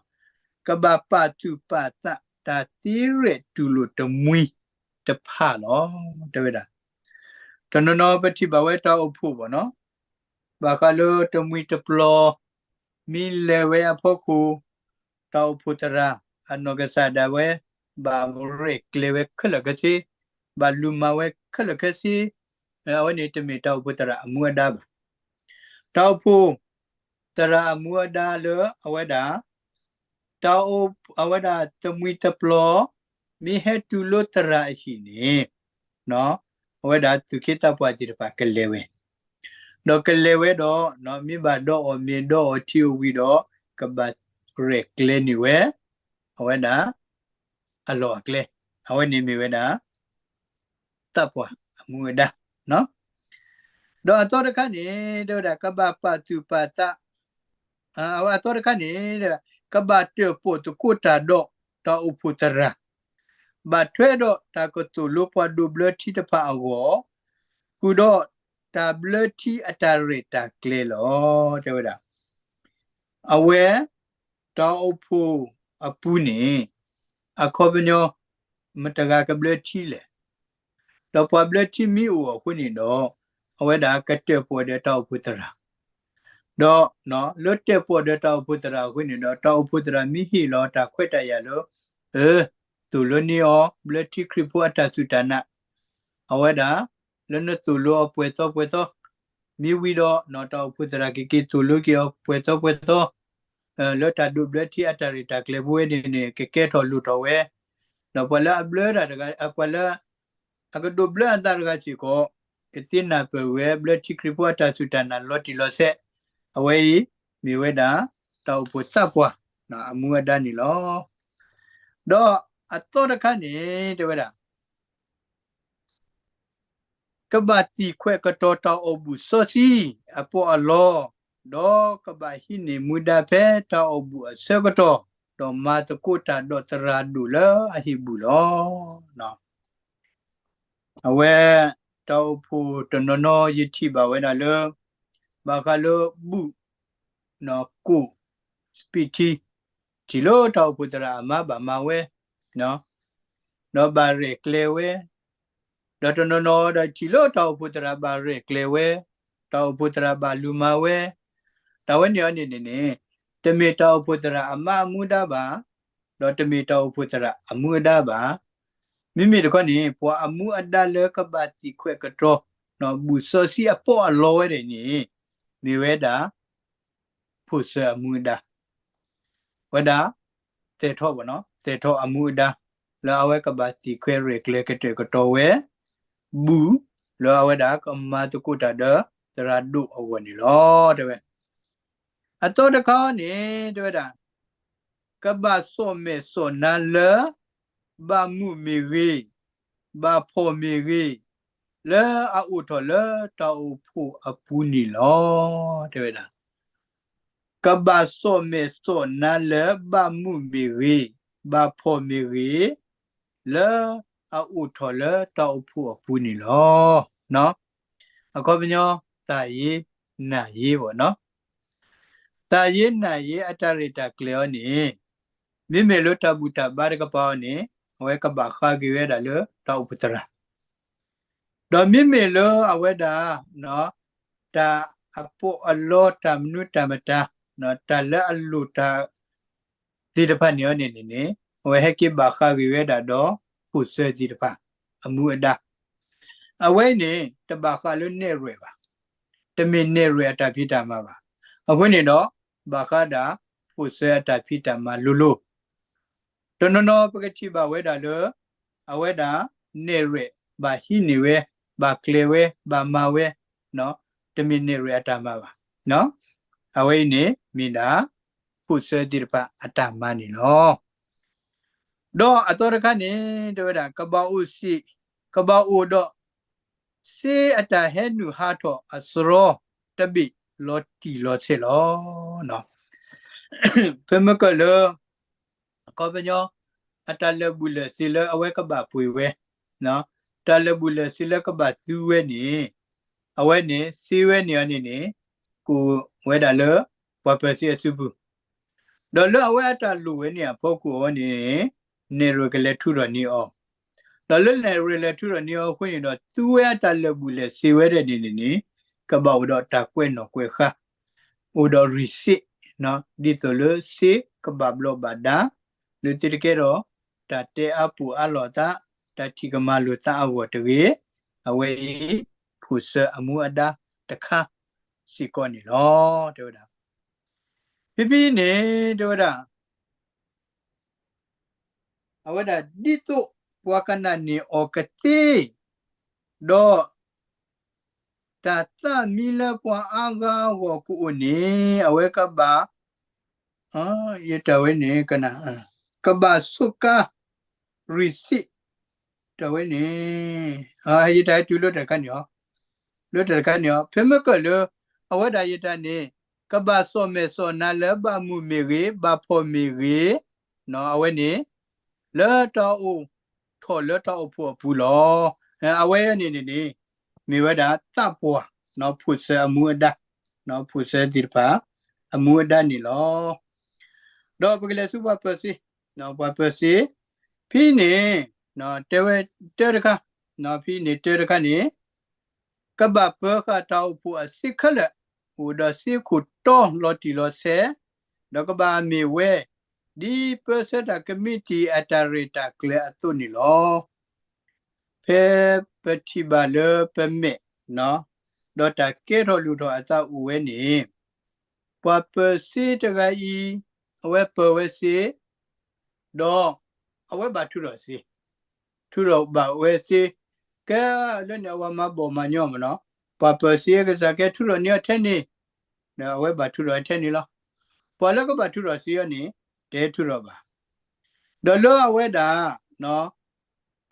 ကဘၣ်ပာ်သူၣ်ပာ်သး တၢ်သ့ရဲၣ်တူၢ်လိာ်တမှံၤတဖၣ်လီၤ တဲဝဲဒၣ်. တနီၤနီၤပထံၣ်ဘၣ်ဝဲတၢ်အိၣ်ဖှိၣ်ဘၣ်နီၤ, ဘၣ်ဃးလၢတမှံၤတပျီ မ့ၢ်လဲၤဝဲအဖီခိၣ်, တၢ်အိၣ်ဖှိၣ်သရၣ် အနီၢ်ကစၢ်ဒၣ်ဝဲ ဘၣ်ရဲၣ်ကျဲၤဝဲခဲလၢာ်ခဲဆ့, ဘၣ်လူၤမၤဝဲခဲလၢာ်ခဲဆ့, အဝဲန့ၣ်တမ့ၢ်တၢ်အိၣ်ဖှိၣ်သရၣ်အမူအဒါဘၣ်. တၢ်အိၣ်ဖှိၣ်သရၣ်အမူအဒါလၢအဝဲဒၣ် တၢ်အိၣ် အဝဲဒၣ်တမှံၤတပျီ မ့ၢ်ဟဲတုၤလၢသရၣ်အဟံၣ်န့ၣ်, အဝဲဒၣ်သူၣ်က့သးပှၢ်သ့ၣ်တဖၣ်ကလဲၤဝဲ, ဒီးကလဲၤဝဲဒီး မ့ၢ်ဘၣ်ဒီးအီၣ်မ့ၤဒီးအီထံအဝံၤဒီး ကဘၣ်ရဲၣ်ကျဲၤန့ၢ်ဝဲ အဝဲဒၣ် အလီၢ်အကျဲ, အဝဲန့ၣ်မ့ၢ်ဝဲဒၣ် သးပှၢ်အမူအဒါ. ဒီးအသီတခါန့ၣ် တဲဝဲဒၣ် ကဘၣ်ပာ်သူၣ်ပာ်သး, အသီတခါန့ၣ် ကဘၣ်တၢၣ်ပီၣ်သကိးတၢ်ဒီးတၢ်အိၣ်ဖှိၣ်သရၣ်, ဘၣ်ထွဲဒီးတၢ်ကသိၣ်လိပှၤဒိးဘျၢထံတဖၣ်အဂီၢ်, ဃုာ်ဒီးတၢ်ဘျၢထံအတၢ်ရဲၣ်တၢ်ကျဲၤလီၤ တဲဝဲဒၣ်. အဝဲ တၢ်အိၣ်ဖှိၣ်အပူၤန့ၣ် အခီပညီ မတၤတဂၤကဘျၢထံလဲၣ်, ဒီးပှၤဘျၢထံမ့ၢ်အိၣ်အဃိန့ၣ်ဒီး အဝဲဒၣ်ကတၢၣ်ပီၣ်ဒီးတၢ်အိၣ်ဖှိၣ်သရၣ်, ဒီးလၢတၢၣ်ပီၣ်ဒီးတၢ်အိၣ်ဖှိၣ်သရၣ်အဃိန့ၣ်ဒီး တၢ်အိၣ်ဖှိၣ်သရၣ်မ့ၢ်ဟ့ၣ်လီၤတၢ်ခွဲးတၢ်ယာ်လၢ အၢ သိၣ်လိန့ၢ်အီၤ ဘျၢထံခရံာ်ဖိအတၢ်စူၢ်တၢ်နာ်, အဝဲဒၣ် လၢနသိၣ်လိအီၤပှဲၤသီပှဲၤသီ, မ့ၢ်ဝံၤဒီး တၢ်အိၣ်ဖှိၣ်သရၣ်ကက့ၤသိၣ်လိက့ၤအီၤပှဲၤသီပှဲၤသီ, လၢတၢ်ဒိးဘျၢထံအတၢ်ရဲၣ်တၢ်ကျဲၤဖိဝဲန့ၣ်န့ၣ် ကကဲထီၣ်လိၣ်ထီၣ်ဝဲ, ဒီးပှၤလၢအဘျၢတၢ်တဂၤ ပှၤလၢ အကဒိးဘျၢအသးတဂၤစ့ၢ်ကီး ကသ့နၢ်ပၢၢ်ဝဲဘျၢထံခရံာ်ဖိအတၢ်စူၢ်တၢ်နာ်လီၤတံၢ်လီၤဆဲး, အဝဲအံၤ မ့ၢ်ဝဲဒၣ် တၢ်အိၣ်ဖှိၣ်သးပှၢ် အမူအဒါန့ၣ်လီၤ. ဒီးအသီတခါန့ၣ် တဲဝဲဒၣ် ကဘၣ်သံၣ်ခွဲးကတီၤတၢ်အိၣ်ဘူးစီဆှံအပီးအလီ, ဒီးကဘၣ်ဟံးန့ၢ်မူဒါဖဲတၢ်အိၣ်ဘူးအဆၢကတီၢ်, ဒီးမၤသကိးတၢ်ဒီးသရၣ်ဒိၣ်လၢအဟံၣ်ဘူးလီၤ. အဝဲ တၢ်အိၣ်ဖှိၣ်တနီၤနီၤယထံၣ်ဘၣ်ဝဲဒၣ်လၢ ဘၣ်ဃးလၢဘူး ကိၣ် စပံးထံ ထံၣ်လၢတၢ်အိၣ်ဖှိၣ်သရၣ်အမါဘၣ်မၤဝဲ ဒီးဘၣ်ရဲၣ်ကျဲၤဝဲ, ဒီးတနီၤနီၤဒီးထံၣ်လၢတၢ်အိၣ်ဖှိၣ်သရၣ်ဘၣ်ရဲၣ်ကျဲၤဝဲ, တၢ်အိၣ်ဖှိၣ်သရၣ်ဘၣ်လူၤမၤဝဲ, တၢ်ဝဲန့ၣ်အီၤန့ၣ်န့ၣ်န့ၣ် တမ့ၢ်တၢ်အိၣ်ဖှိၣ်သရၣ်အမါအမူဒါဘၣ်, ဒီးတမ့ၢ်တၢ်အိၣ်ဖှိၣ်သရၣ်အမူအဒါဘၣ်. မ့မ့ၢ်တခီန့ၣ် ပှၤအမူအဒါလၢကဘၣ်သံၣ်ခွဲးကတီၤ ဘူးစီဆှံအပီးအလီဝဲဒၣ်န့ၣ် မ့ၢ်ဝဲဒၣ် ဖိၣ်စၢၤအမူအဒါ, ဝဲဒၣ် သဲးထီၣ်ဘၣ်နီၤ, သဲးထီၣ်အမူအဒါ လၢအဝဲကဘၣ်သံၣ်ခွဲးရဲၣ်ကျဲၤကတၢၢ်ကတီၤဝဲ ဘူး လၢအဝဲဒၣ်ကမၤသကိးတၢ်ဒီးသရၣ်ဒိၣ်အဂီၢ်န့ၣ်လီၤ တဲဝဲ. အသီတခါန့ၣ် တဲဝဲဒၣ် ကဘၣ်စီၣ်မဲာ်စီၣ်နါလၢ ဘၣ်မုာ်မ့ၢ်ဂ့ၤ, ဘၣ်ဖှီၣ်မ့ၢ်ဂ့ၤ, လၢအအိၣ်ထီၣ်လၢတၢ်အိၣ်ဖှိၣ်အပူၤန့ၣ်လီၤ တဲဝဲဒၣ်. ကဘၣ်စီၣ်မဲာ်စီၣ်နါလၢဘၣ်မုာ်မ့ၢ်ဂ့ၤ, ဘၣ်ဖှီၣ်မ့ၢ်ဂ့ၤ, လၢအအိၣ်ထီၣ်လၢတၢ်အိၣ်ဖှိၣ်အပူၤန့ၣ်လီၤ. အခီပညီ သးယ့နၢ်ယ့ဘၣ်နီၤ. သးယ့နၢ်ယ့အတၢ်ရဲၣ်တၢ်ကျဲၤအီၤန့ၣ် မ့မ့ၢ်လၢတၢ်ဘူၣ်တၢ်ဘါတကပၤအီၤန့ၣ် အဝဲကဘၣ်ဃးက့ၤဝဲဒၣ်လၢတၢ်အိၣ်ဖှိၣ်သရၣ်, ဒီးမ့မ့ၢ်လၢအဝဲဒၣ် တၢ် တၢ်ပီးအလီ တၢ်မနုၤတၢ်မတၤ တၢ်လၢအလိၣ်တၢ်သ့ၣ်တဖၣ်န့ၣ်အီၤန့ၣ်န့ၣ် အဝဲဟဲက့ၤဘၣ်ဃးဂ့ၤဝဲဒၣ်ဒီး ဖိၣ်စၢသ့ၣ်တဖၣ် အမူအဒါ အဝဲအံၤန့ၣ် တဘၣ်ဃးလၢနဲၣ်ရွဲၣ်ဘၣ်, တမ့ၢ်နဲၣ်ရွဲၣ်အတၢ်ဖံးတၢ်မၤဘၣ်. အဃိန့ၣ်ဒီး ဘၣ်ဃးဒၣ် ဖိၣ်စၢအတၢ်ဖံးတၢ်မၤလိၤလိၤ တနီၤနီၤပကထံၣ်ဘၣ်ဝဲဒၣ်လၢ အဝဲဒၣ်နဲၣ်ရွဲၣ် ဘၣ်ဟံးန့ၢ်ဝဲ, ဘၣ်ကျဲၤဝဲ, ဘၣ်မၤဝဲ, တမ့ၢ်နဲၣ်ရွဲၣ်အတၢ်မၤဘၣ်. အဝဲအံၤန့ၣ်မ့ၢ်ဒၣ် ဖိၣ်စၢသ့ၣ်တဖၣ်အတၢ်မၤန့ၣ်လီၤ. ဒီးအသီတခါန့ၣ် တဲဝဲဒၣ် ကဘၣ်အိၣ်စ့ၢ်, ကဘၣ်အိၣ်ဒီး စ့အတၢ်ဟဲနုာ်ဟးထီၣ်အစရီတဘ့ၣ်လီၤတံၢ်လီၤဆဲးလီၤ. ဖဲမ့ၢ်ကၢၢ်လၢ အခီပညီ အတၢ်လၢာ်ဘူၣ်လၢာ်စ့လၢအဝဲကဘၣ်ပှ့ၤဝဲ, တၢ်လၢာ်ဘူၣ်လၢာ်စ့လၢကဘၣ်သူဝဲန့ၣ်, အဝဲန့ၣ် စ့ဝဲန့ၣ်အီၤန့ၣ်န့ၣ် ကအိၣ်ဝဲဒၣ်လၢ ပှၤပၢၤစ့အစုပူၤ ဒီးလၢအဝဲအတၢ်လိၣ်ဝဲန့ၣ်အဖီခိၣ်အဝဲန့ၣ် နဲၣ်ရွဲၣ်ကလဲၤထုးထီၣ်န့ၢ်အီၤ, ဒီးလၢနဲၣ်ရွဲၣ်လဲၤထုးထီၣ်န့ၢ်အီၤအဃိန့ၣ်ဒီး သူဝဲအတၢ်လၢာ်ဘူၣ်လၢာ်စ့ဝဲဒၣ်န့ၣ်န့ၣ်န့ၣ် ကဘၣ်အိၣ်ဒီးတၢ်ကွဲးနီၣ်ကွဲးဃါ, အိၣ်ဒီး receipt ဒ်သိးလၢစ့ကဘၣ်ဘျီးဘၣ်ဒါ, လၢသ့ၣ်တကဲဒီး တၢ်တဲအါပူၤအါလီၤသး, တၢ်ထံၣ်ကမၤလိာ်သးအဂီၢ်တဂ့ၤ, အဝဲအံၤ ဖိၣ်စၢအမူအဒါတခါစ့ၢ်ကီးန့ၣ်လီၤ. တဲဝဲဒၣ် ဖဲဖဲန့ၣ် တဲဝဲဒၣ် အဝဲဒၣ်ဒ်သိးပှၤကနၣ်န့ၢ်အီၤကသ့, ဒီး တၢ်သးမံလၢပှၤအါဂၤအဂီၢ်ကအိၣ်န့ၣ် အဝဲကဘၣ်, ယတၢ်ဝဲန့ၣ် ကနၣ်, ကဘၣ်ဆိးကါ receipt တၢ်ဝဲန့ၣ်, ယတၢ်ဟဲတုၤလၢတၢ်တခါန့ၣ်အီၤ, လၢတၢ်တခါန့ၣ်အီၤ ဖဲမ့ၢ်ကၢၢ်လၢ အဝဲဒၣ်ယတၢ်န့ၣ် ကဘၣ်စီၣ်မဲာ်စီၣ်နါလၢဘၣ်မုာ်မ့ၢ်ဂ့ၤ, ဘၣ်ဖှီၣ်မ့ၢ်ဂ့ၤ, အဝဲန့ၣ် လၢတၢ်အိၣ်ထီၣ်လၢတၢ်အိၣ်ဖှိၣ်အပူၤလီၤ. အဝဲန့ၣ်န့ၣ်န့ၣ် မ့ၢ်ဝဲဒၣ်သးပှၢ် ဖိၣ်စၢအမူအဒါ, ဖိၣ်စၢသ့ၣ်တဖၣ် အမူအဒါန့ၣ်လီၤ. ဒီးပကလဲၤဆူပှၤပၢၤစ့, ပှၤပၢၤစ့, ဖဲန့ၣ် တဲဝဲတၢ်တခါ, ဖဲန့ၣ်တၢ်တခါန့ၣ် ကဘၣ်ပၢဃာ်တၢ်အိၣ်ဖှိၣ်အစ့ခဲလၢာ်, အိၣ်ဒီးစ့ခိၣ်တီလီၤတံၢ်လီၤဆဲး, ဒီးကဘၣ်မ့ၢ်ဝဲ ဒ်ပၢဆှၢတၢ်ကမံးတံာ်အတၢ်ရဲၣ်တၢ်ကျဲၤအသိးန့ၣ်လီၤ. ဖဲပထံၣ်ဘၣ်လၢပမဲာ်, ဒီးတၢ်ကဲထီၣ်လိၣ်ထီၣ်အသးအိၣ်ဝဲန့ၣ်, ပှၤပၢၤစ့တဂၤအံၤ, အဝဲပၢၤဝဲစ့, ဒီးအဝဲဘၣ်ထုးထီၣ်စ့, ထုးထီၣ်ဘၣ်ဝဲစ့, ကဲလၢန့ၣ်အဝဲမၤဘီၣ်မၤညီမးနီၤ, ပှၤပၢၤစ့ကစၢ်ကဲထုးထီၣ်န့ၢ်အီၤထဲန့ၣ်, ဒီးအဝဲဘၣ်ထုးထီၣ်ထဲန့ၣ်လီၤ. ပှၤလၢကဘၣ်ထုးထီၣ်စ့အီၤန့ၣ် တဟဲထုးထီၣ်ဘၣ်. ဒီးလၢအဝဲဒၣ်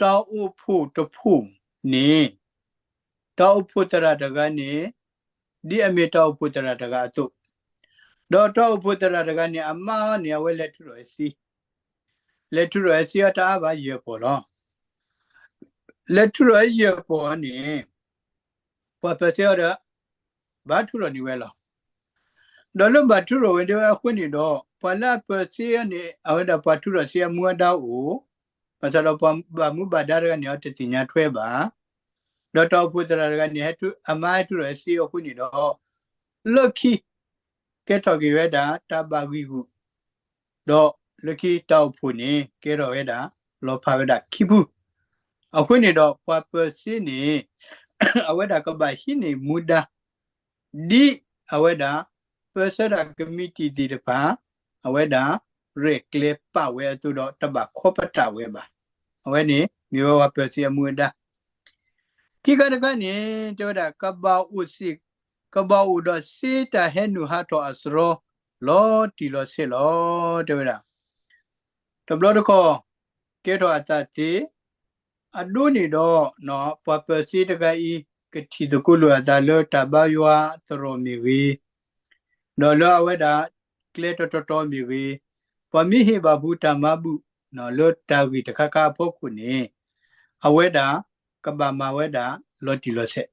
တၢ်အိၣ်ဖှိၣ်တဖှိၣ်န့ၣ်, တၢ်အိၣ်ဖှိၣ်သရၣ်တဂၤန့ၣ်, ဒ်အမ့ၢ်တၢ်အိၣ်ဖှိၣ်သရၣ်တဂၤအသိး, ဒီးတၢ်အိၣ်ဖှိၣ်သရၣ်တဂၤန့ၣ် အမါန့ၣ် အဝဲလဲၤထုးထီၣ်ဝဲစ့, လဲၤထုးထီၣ်ဝဲစ့အီၤတအါဘၣ်ယဲၢ်ပီၢ်လီၤ. လဲၤထုးထီၣ်ဝဲယဲၢ်ပီၢ်န့ၣ် ပှၤပၢၤစ့အီၤဒီး ဘၣ်ထုးထီၣ်န့ၢ်ဝဲလီၤ. ဒီးလၢဘၣ်ထုးထီၣ်ဝဲဒၣ်ဝဲအဃိန့ၣ်ဒီး ပှၤလၢအပၢၤစ့အီၤန့ၣ် အဝဲဒၣ်ပှၤထုးထီၣ်စ့အမူအဒါအိၣ်, ဘၣ်ဆၣ်ဒီးပှၤဘၣ်မူဘၣ်ဒါတဂၤန့ၣ် အတသ့ၣ်ညါထွဲဘၣ်. ဒီးတၢ်အိၣ်ဖှိၣ်သရၣ်တဂၤန့ၣ် အမါဟဲထုးထီၣ်ဝဲစ့အဃိန့ၣ်ဒီး လၢခံ ကဲထီၣ်က့ၤဝဲဒၣ်တၢ်ဘၣ်ဂံာ်ဂူာ်, ဒီးလၢခံတၢ်အိၣ်ဖှိၣ်န့ၣ် ကဲထီၣ်ဝဲဒၣ် လီၤဖးဝဲဒၣ်ခံဖု. အဃိန့ၣ်ဒီး ပှၤပၢၤစ့န့ၣ် အဝဲဒၣ်ကဘၣ်ဟံးန့ၢ်မူဒါ ဒ်အဝဲဒၣ် ပၢဆှၢတၢ်ကမံးတံာ်သ့ၣ်တဖၣ် အဝဲဒၣ် ရဲၣ်ကျဲၤပာ်ဝဲအသိးဒီး တဘၣ်ခီပတာ်ဝဲဘၣ်. အဝဲန့ၣ် မ့ၢ်ဝဲပှၤပၢၤစ့အမူအဒါ ခံခါတခါန့ၣ် တဲဝဲဒၣ် ကဘၣ်အိၣ်စ့ၢ်, ကဘၣ်အိၣ်ဒီးစ့တၢ်ဟဲနုာ်ဟးထီၣ်အစရီ လီၤတံၢ်လီၤဆဲးလီၤ. တဲဝဲဒၣ် တဘျီတခီၣ် ကဲထီၣ်အသးသ့ အဒိန့ၣ်ဒီး ပှၤပၢၤစ့တဂၤအံၤ ကထံၣ်သကိးလိာ်အသးလၢတၢ်ဘါယွၤသရိာ်မ့ၢ်ဂ့ၤ, ဒီးလၢအဝဲဒၣ် ကျဲတတီၤတီၤမ့ၢ်ဂ့ၤ, ပှၤမ့ၢ်ဟ့ၣ်ဘၣ်ပူၤတၢ်မၤဘူၣ် လၢတၢ်ဂ့ၢ်တခါခါအဖီခိၣ်န့ၣ် အဝဲဒၣ် ကဘၣ်မၤဝဲဒၣ်လီၤတံၢ်လီၤဆဲး,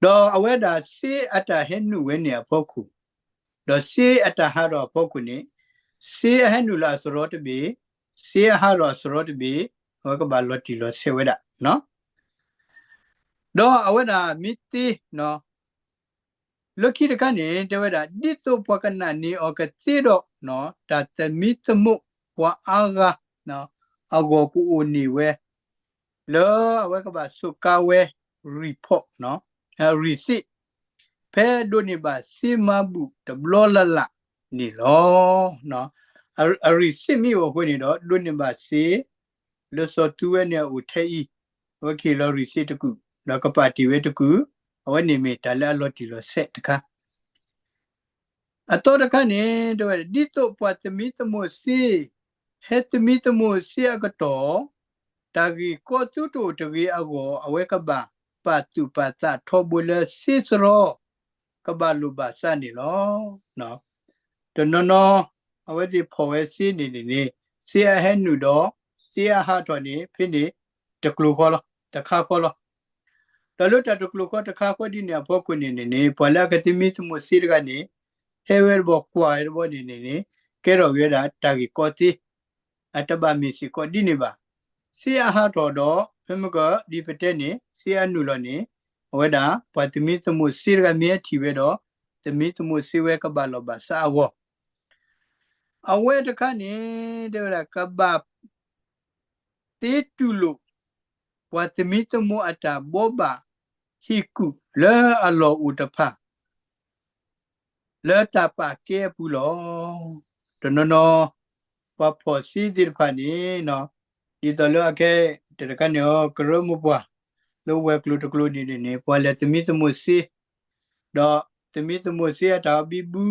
ဒီးအဝဲဒၣ်စ့အတၢ်ဟဲနုာ်ဝဲန့ၣ်အဖီခိၣ်, ဒီးစ့အတၢ်ဟးထီၣ်အဖီခိၣ်န့ၣ်, စ့အဟဲနုာ်လၢအစရီတဘ့ၣ်, စ့အဟးထီၣ်အစရီတဘ့ၣ်, အဝဲကဘၣ်လီၤတံၢ်လီၤဆဲးဝဲဒၣ် ဒီးအဝဲဒၣ်မ့ၢ်သ့ မ့ၢ် လၢခံတခါန့ၣ် တဲဝဲဒၣ် ဒ်သိးပှၤကနာ်န့ၢ်အီၤကသ့ဒီး တၢ်သမံသမိးပှၤအါဂၤ အဂီၢ်ကအိၣ်န့ၢ်ဝဲ လၢအဝဲကဘၣ်စူးကါဝဲ report receipt ဖဲဒိးန့ၢ်ဘၣ်စ့မၤဘူၣ်တဘျီလၢ်လၢ်န့ၣ်လီၤ. အ receipt မ့ၢ်အိၣ်အဃိန့ၣ်ဒီး ဒိးန့ၢ်ဘၣ်စ့ လၢစီၤသူဝဲန့ၣ်အအိၣ်ထဲအံၤ အဝဲကဟ့ၣ်လီၤ receipt တကုာ် ဒီးကပာ်တ့ၢ်ဝဲတကုာ် အဝဲန့ၣ်မ့ၢ်တၢ်လၢအလီၤတံၢ်လီၤဆဲးတခါ အသီတခါန့ၣ် တဲဝဲဒၣ် ဒ်သိးပှၤသမံသမိးစ့ ဟဲသမံသမိးစ့အကတီၢ် တၢ်ဂ့ၢ်ကီသုတအိၣ်တဂ့ၤအဂီၢ် အဝဲကဘၣ်ပာ်သူၣ်ပာ်သးထီဘိလၢစ့စရီ ကဘၣ်လိာ်ဘၣ်စးန့ၣ်လီၤ. တနီၤနီၤ အဝဲသ့ၣ်ဖီၣ်ဝဲစ့န့ၣ်န့ၣ် စ့အဟဲနုာ်ဒီး စ့အဟးထီၣ်န့ၣ် ဖဲန့ၣ် တကျိၤဃီလီၤ တခါဃီလီၤ. ဒီးလၢတၢ်တကျိၤဃီတခါဃီဒ်န့ၣ်အဖီခိၣ်န့ၣ်န့ၣ် ပှၤလၢအကသမံသမိးစ့တဂၤန့ၣ် ဟဲဝဲတဘျီကွၢ်ဝဲတဘျီန့ၣ်န့ၣ် ကဲထီၣ်က့ၤဝဲဒၣ်တၢ်ဂ့ၢ်ကီသ့ အတဘၣ်မ့ၢ်စ့ၢ်ကီးဒ်န့ၣ်ဘၣ်. စ့အဟးထီၣ်ဒီး ဖဲမ့ၢ်ကဒ်ပတဲန့ၣ် စ့အနုာ်လီၤန့ၣ် အဝဲဒၣ် ပှၤသမံသမိးစ့တဂၤမ့ၢ်ဟဲထံၣ်ဝဲဒီး သမံသမိးစ့ဝဲကဘၣ်လိာ်ဘၣ်စးအဂီၢ် အဝဲတခါန့ၣ် တဲဝဲဒၣ် ကဘၣ်သ့တူၢ်လိာ် ပှၤသမံသမိးအတၢ်ဘိးဘၣ်ဟ့ၣ်ကူၣ်လၢအလီၢ်အိၣ်တဖၣ် လၢတၢ်ပာ်ကဲအပူၤလီၤ. တနီၤနီၤ ပှၤဖီၣ်စ့သ့ၣ်တဖၣ်န့ၣ် ဒ်သိးလၢအခဲ တခါန့ၣ် ကရၢမိၢ်ပှၢ် လၢဝဲၤကျိၤတကျိၤန့ၣ်န့ၣ် ပှၤလဲၤသမံသမိးစ့ ဒီးသမံသမိးစ့အတၢ်အီဘံဘူ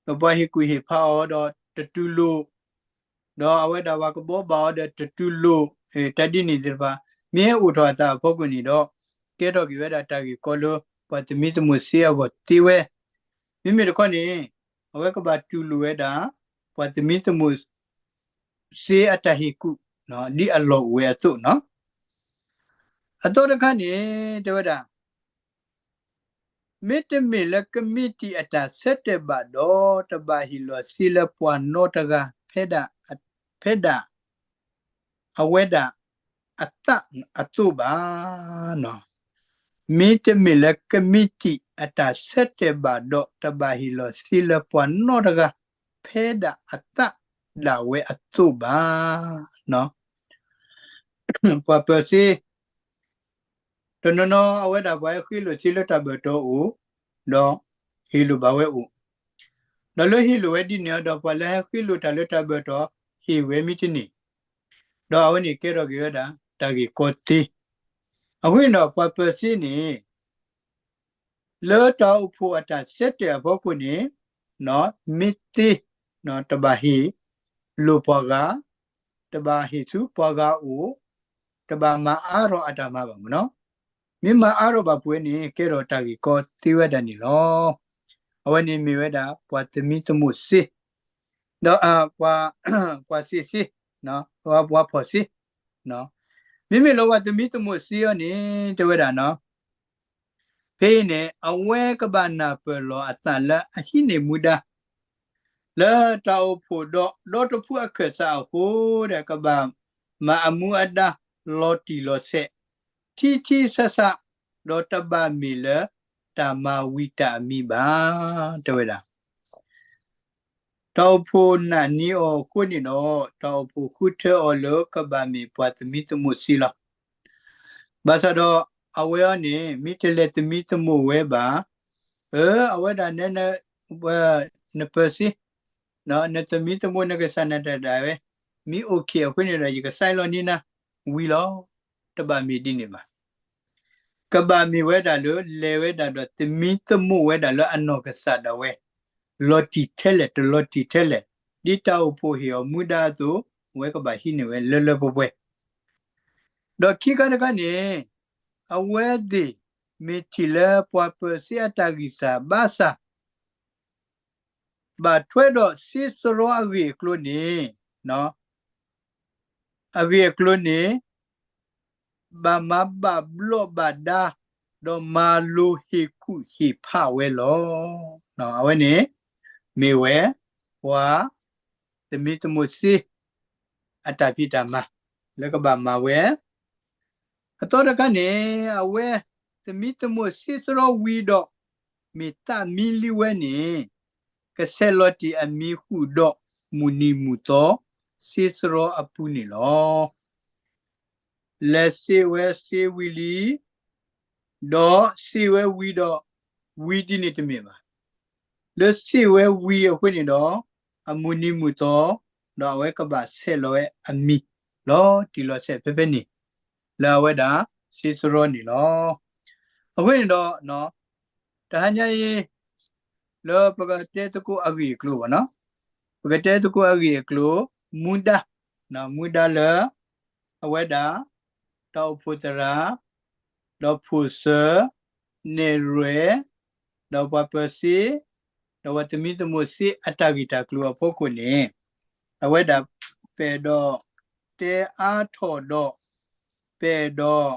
ဒီးပှၤဟ့ၣ်ကူၣ်ဟ့ၣ်ဖးအီၤဒီးတတူၢ်လိာ် ဒီးအဝဲဒၣ်ပှၤကဘိးဘၣ်အီၤဒီးတတူၢ်လိာ် တၢ်ဒ်န့ၣ်သ့ၣ်တဖၣ် မ့ၢ်ဟဲအိၣ်ထီၣ်အသးအဖီခိၣ်န့ၣ်ဒီး ကဲထီၣ်က့ၤဝဲဒၣ်တၢ်ဂ့ၢ်ကီလၢ ပှၤသမံသမိးစ့အဂီၢ်သ့ဝဲ မ့မ့ၢ်တခီန့ၣ် အဝဲကဘၣ်တူၢ်လိာ်ဝဲဒၣ် ပှၤသမံသမိးစ့အတၢ်ဟ့ၣ်ကူၣ် ဒ်အလီၢ်အိၣ်ဝဲအသိးနီၤ အသီတခါန့ၣ် တဲဝဲဒၣ် မ့တမ့ၢ်လၢကမံးတံာ်အတၢ်ဆၢတဲာ်ဘၣ်ဒီး တဘၣ်ဟ့ၣ်လီၤစ့လၢပှၤနီတဂၤ ဖဲဒၣ် ဖဲဒၣ် အဝဲဒၣ်အသးအသိးဘၣ်. မ့တမ့ၢ်လၢကမံးတံာ်အတၢ်ဆၢတဲာ်ဘၣ်ဒီး တဘၣ်ဟ့ၣ်လီၤစ့လၢပှၤနီတဂၤ ဖဲဒၣ်အသးဒၣ်ဝဲအသိးဘၣ်. ပှၤပၢၤစ့ တနီၤနီၤအဝဲဒၣ်ပှၤဟဲဃ့လိာ်စ့လၢတၢ်ဘၢၣ်တီၤအိၣ်, ဒီးဟ့ၣ်လိာ်ဘၣ်ဝဲအိၣ်, ဒီးလၢဟ့ၣ်လိာ်ဝဲဒ်န့ၣ်ဒီး ပှၤလၢဟဲဃ့လိာ်တၢ်လၢတၢ်ဘၢၣ်တီၤဟ့ၣ်ဝဲမ့ၢ်တန့ၢ်, ဒီးအဝဲန့ၣ်ကဲထီၣ်က့ၤဝဲဒၣ် တၢ်ဂ့ၢ်ကီသ့, အဃိန့ၣ်ဒီးပှၤပၢၤစ့န့ၣ် လၢတၢ်အိၣ်ဖှိၣ်အတၢ်ဆၢတဲာ်အဖီခိၣ်န့ၣ်, မ့ၢ်သ့, တဘၣ်ဟ့ၣ်လိာ်ပှၤဂၤ, တဘၣ်ဟ့ၣ်ဆူပှၤဂၤအအိၣ်, တဘၣ်မၤအါထီၣ်အတၢ်မၤဘၣ်မ့ၢ်နီၤ, မ့ၢ်မၤအါထီၣ်ဘၣ်ပှဲၤန့ၣ် ကဲထီၣ်တၢ်ဂ့ၢ်ကီသ့ဝဲဒၣ်န့ၣ်လီၤ. အဝဲန့ၣ်မ့ၢ်ဝဲဒၣ်ပှၤသမံသမိးစ့, ဒီး ပှၤစ့စ့, ပှၤဖီၣ်စ့, မ့မ့ၢ်လၢပှၤသမံသမိးစ့အီၤန့ၣ် တဲဝဲဒၣ်နီၤ ဖဲအံၤန့ၣ် အဝဲကဘၣ်နၢ်ပၢၢ်လီၤအသးလၢအဟံးန့ၢ်မူဒါ လၢတၢ်အိၣ်ဖှိၣ်ဒီးဒီတဖုအခၢၣ်စးအဃိဒီး ကဘၣ်မၤအမူအဒါလီၤတံၢ်လီၤဆဲး ထံထံဆးဆး ဒီးတဘၣ်မ့ၢ်လၢတၢ်မၤဝံၤတၢ်အမံၤဘၣ် တဲဝဲဒၣ် တၢ်အိၣ်ဖှိၣ်နာ်န့ၢ်အီၤအဃိန့ၣ်ဒီး တၢ်အိၣ်ဖှိၣ်ဃုထၢအီၤလၢကဘၣ်မ့ၢ်ပှၤသမံသမိးစ့လီၤ. ဘၣ်ဆၣ်ဒီးအဝဲအံၤန့ၣ် မ့ၢ်တလဲၤသမံသမိးဝဲဘၣ်, အဝဲဒၣ် နပၢၤစ့, နသမံသမိးနကစၢ်နၤတၢ်ဒၣ်ဝဲ, မ့ၢ်အိၣ်ခံအဃိန့ၣ်ဒီး ယကစဲးလီၤန့ၢ်နၤ, ဝံၤလီၤ, တဘၣ်မ့ၢ်ဒ်န့ၣ်ဘၣ်. ကဘၣ်မ့ၢ်ဝဲဒၣ်လၢ လဲၤဝဲဒၣ်ဒီးသမံသမိးဝဲဒၣ်လၢအနီၢ်ကစၢ်ဒၣ်ဝဲ, လီၤတံၢ်ထဲလဲၣ် တလီၤတံၢ်ထဲလဲၣ်, ဒ်တၢ်အိၣ်ဖှိၣ်ဟ့ၣ်အီၤမူဒါအသိး, အဝဲကဘၣ်ဟံးန့ၢ်ဝဲလၢလၢပှဲၤပှဲၤ, ဒီးခံခါတခါန့ၣ်, အဝဲသ့ၣ်မ့ၢ်ထံၣ်လၢပှၤပၢၤစ့အတၢ်ဂံၢ်စၢ်ဘါစၢ် ဘၣ်ထွဲဒီးစ့စရီအဂ့ၢ်အကျိၤန့ၣ်, အဂ့ၢ်အကျိၤန့ၣ်, ဘၣ်မၤဘၣ်ဘျီးဘၣ်ဒါ, ဒီးမၤလိဟ့ၣ်ကူၣ်ဟ့ၣ်ဖးဝဲလီၤ. အဝဲန့ၣ်, မ့ၢ်ဝဲ, ပှၤ, သမံသမိးစ့, အတၢ်ဖံးတၢ်မၤ, လၢကဘၣ်မၤဝဲ, အသီတခါန့ၣ်, အဝဲ, သမံသမိးစ့စရီဝံၤဒီး, မ့ၢ်သၣ်မံလံဝဲန့ၣ် ကဆဲးလီၤတ့ၢ်အမံၤဃုာ်ဒီးမုၢ်နံၤမုၢ်သီ စ့စရီအပူၤန့ၣ်လီၤ. လဲၤစ့ဝဲစ့ဝံၤလံ, ဒီးစ့ဝဲဝံၤဒီး ဝံၤဒ်န့ၣ်တမ့ၢ်ဘၣ်. လၢစ့ဝဲဝံၤအဃိန့ၣ်ဒီး အမုၢ်နံၤမုၢ်သီ ဒီးအဝဲကဘၣ်ဆဲးလီၤဝဲအမံၤ လီၤတံၢ်လီၤဆဲးဖဲဖဲန့ၣ် လၢအဝဲဒၣ် စ့စရီန့ၣ်လီၤ. အဃိန့ၣ်ဒီး တဟါညါအံၤ လၢပကတဲသကိးအဂ့ၢ်အကျိၤဘၣ်နီၤ, ပကတဲသကိးအဂ့ၢ်အကျိၤ မူဒါ, မူဒါလၢ အဝဲဒၣ် တၢ်အိၣ်ဖှိၣ်သရၣ်, ဒီးဖိၣ်စၢၤ, နဲၣ်ရွဲၣ်, ဒီးပှၤပၢၤစ့, ဒီးပှၤသမံသမိးစ့အတၢ်ဂ့ၢ်တၢ်ကျိၤအဖီခိၣ်န့ၣ် အဝဲဒၣ်ပအဲၣ်ဒိးတဲအါထီၣ်ဒီး ပအဲၣ်ဒိး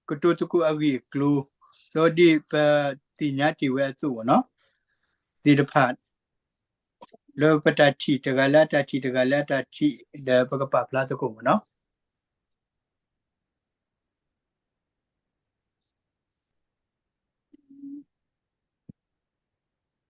ကတိၤသကိးအဂ့ၢ်အကျိၤ ဒီးဒ်ပသ့ၣ်ညါတ့ၢ်ဝဲအသိးဘၣ်နီၤ, သ့ၣ်တဖၣ် လၢပတၢ်ထံၣ်တဂၤလၢအတၢ်ထံၣ် တဂၤလၢအတၢ်ထံၣ် ဒီးပကပာ်ဖျါသကိးမ့ၢ်နီၤ.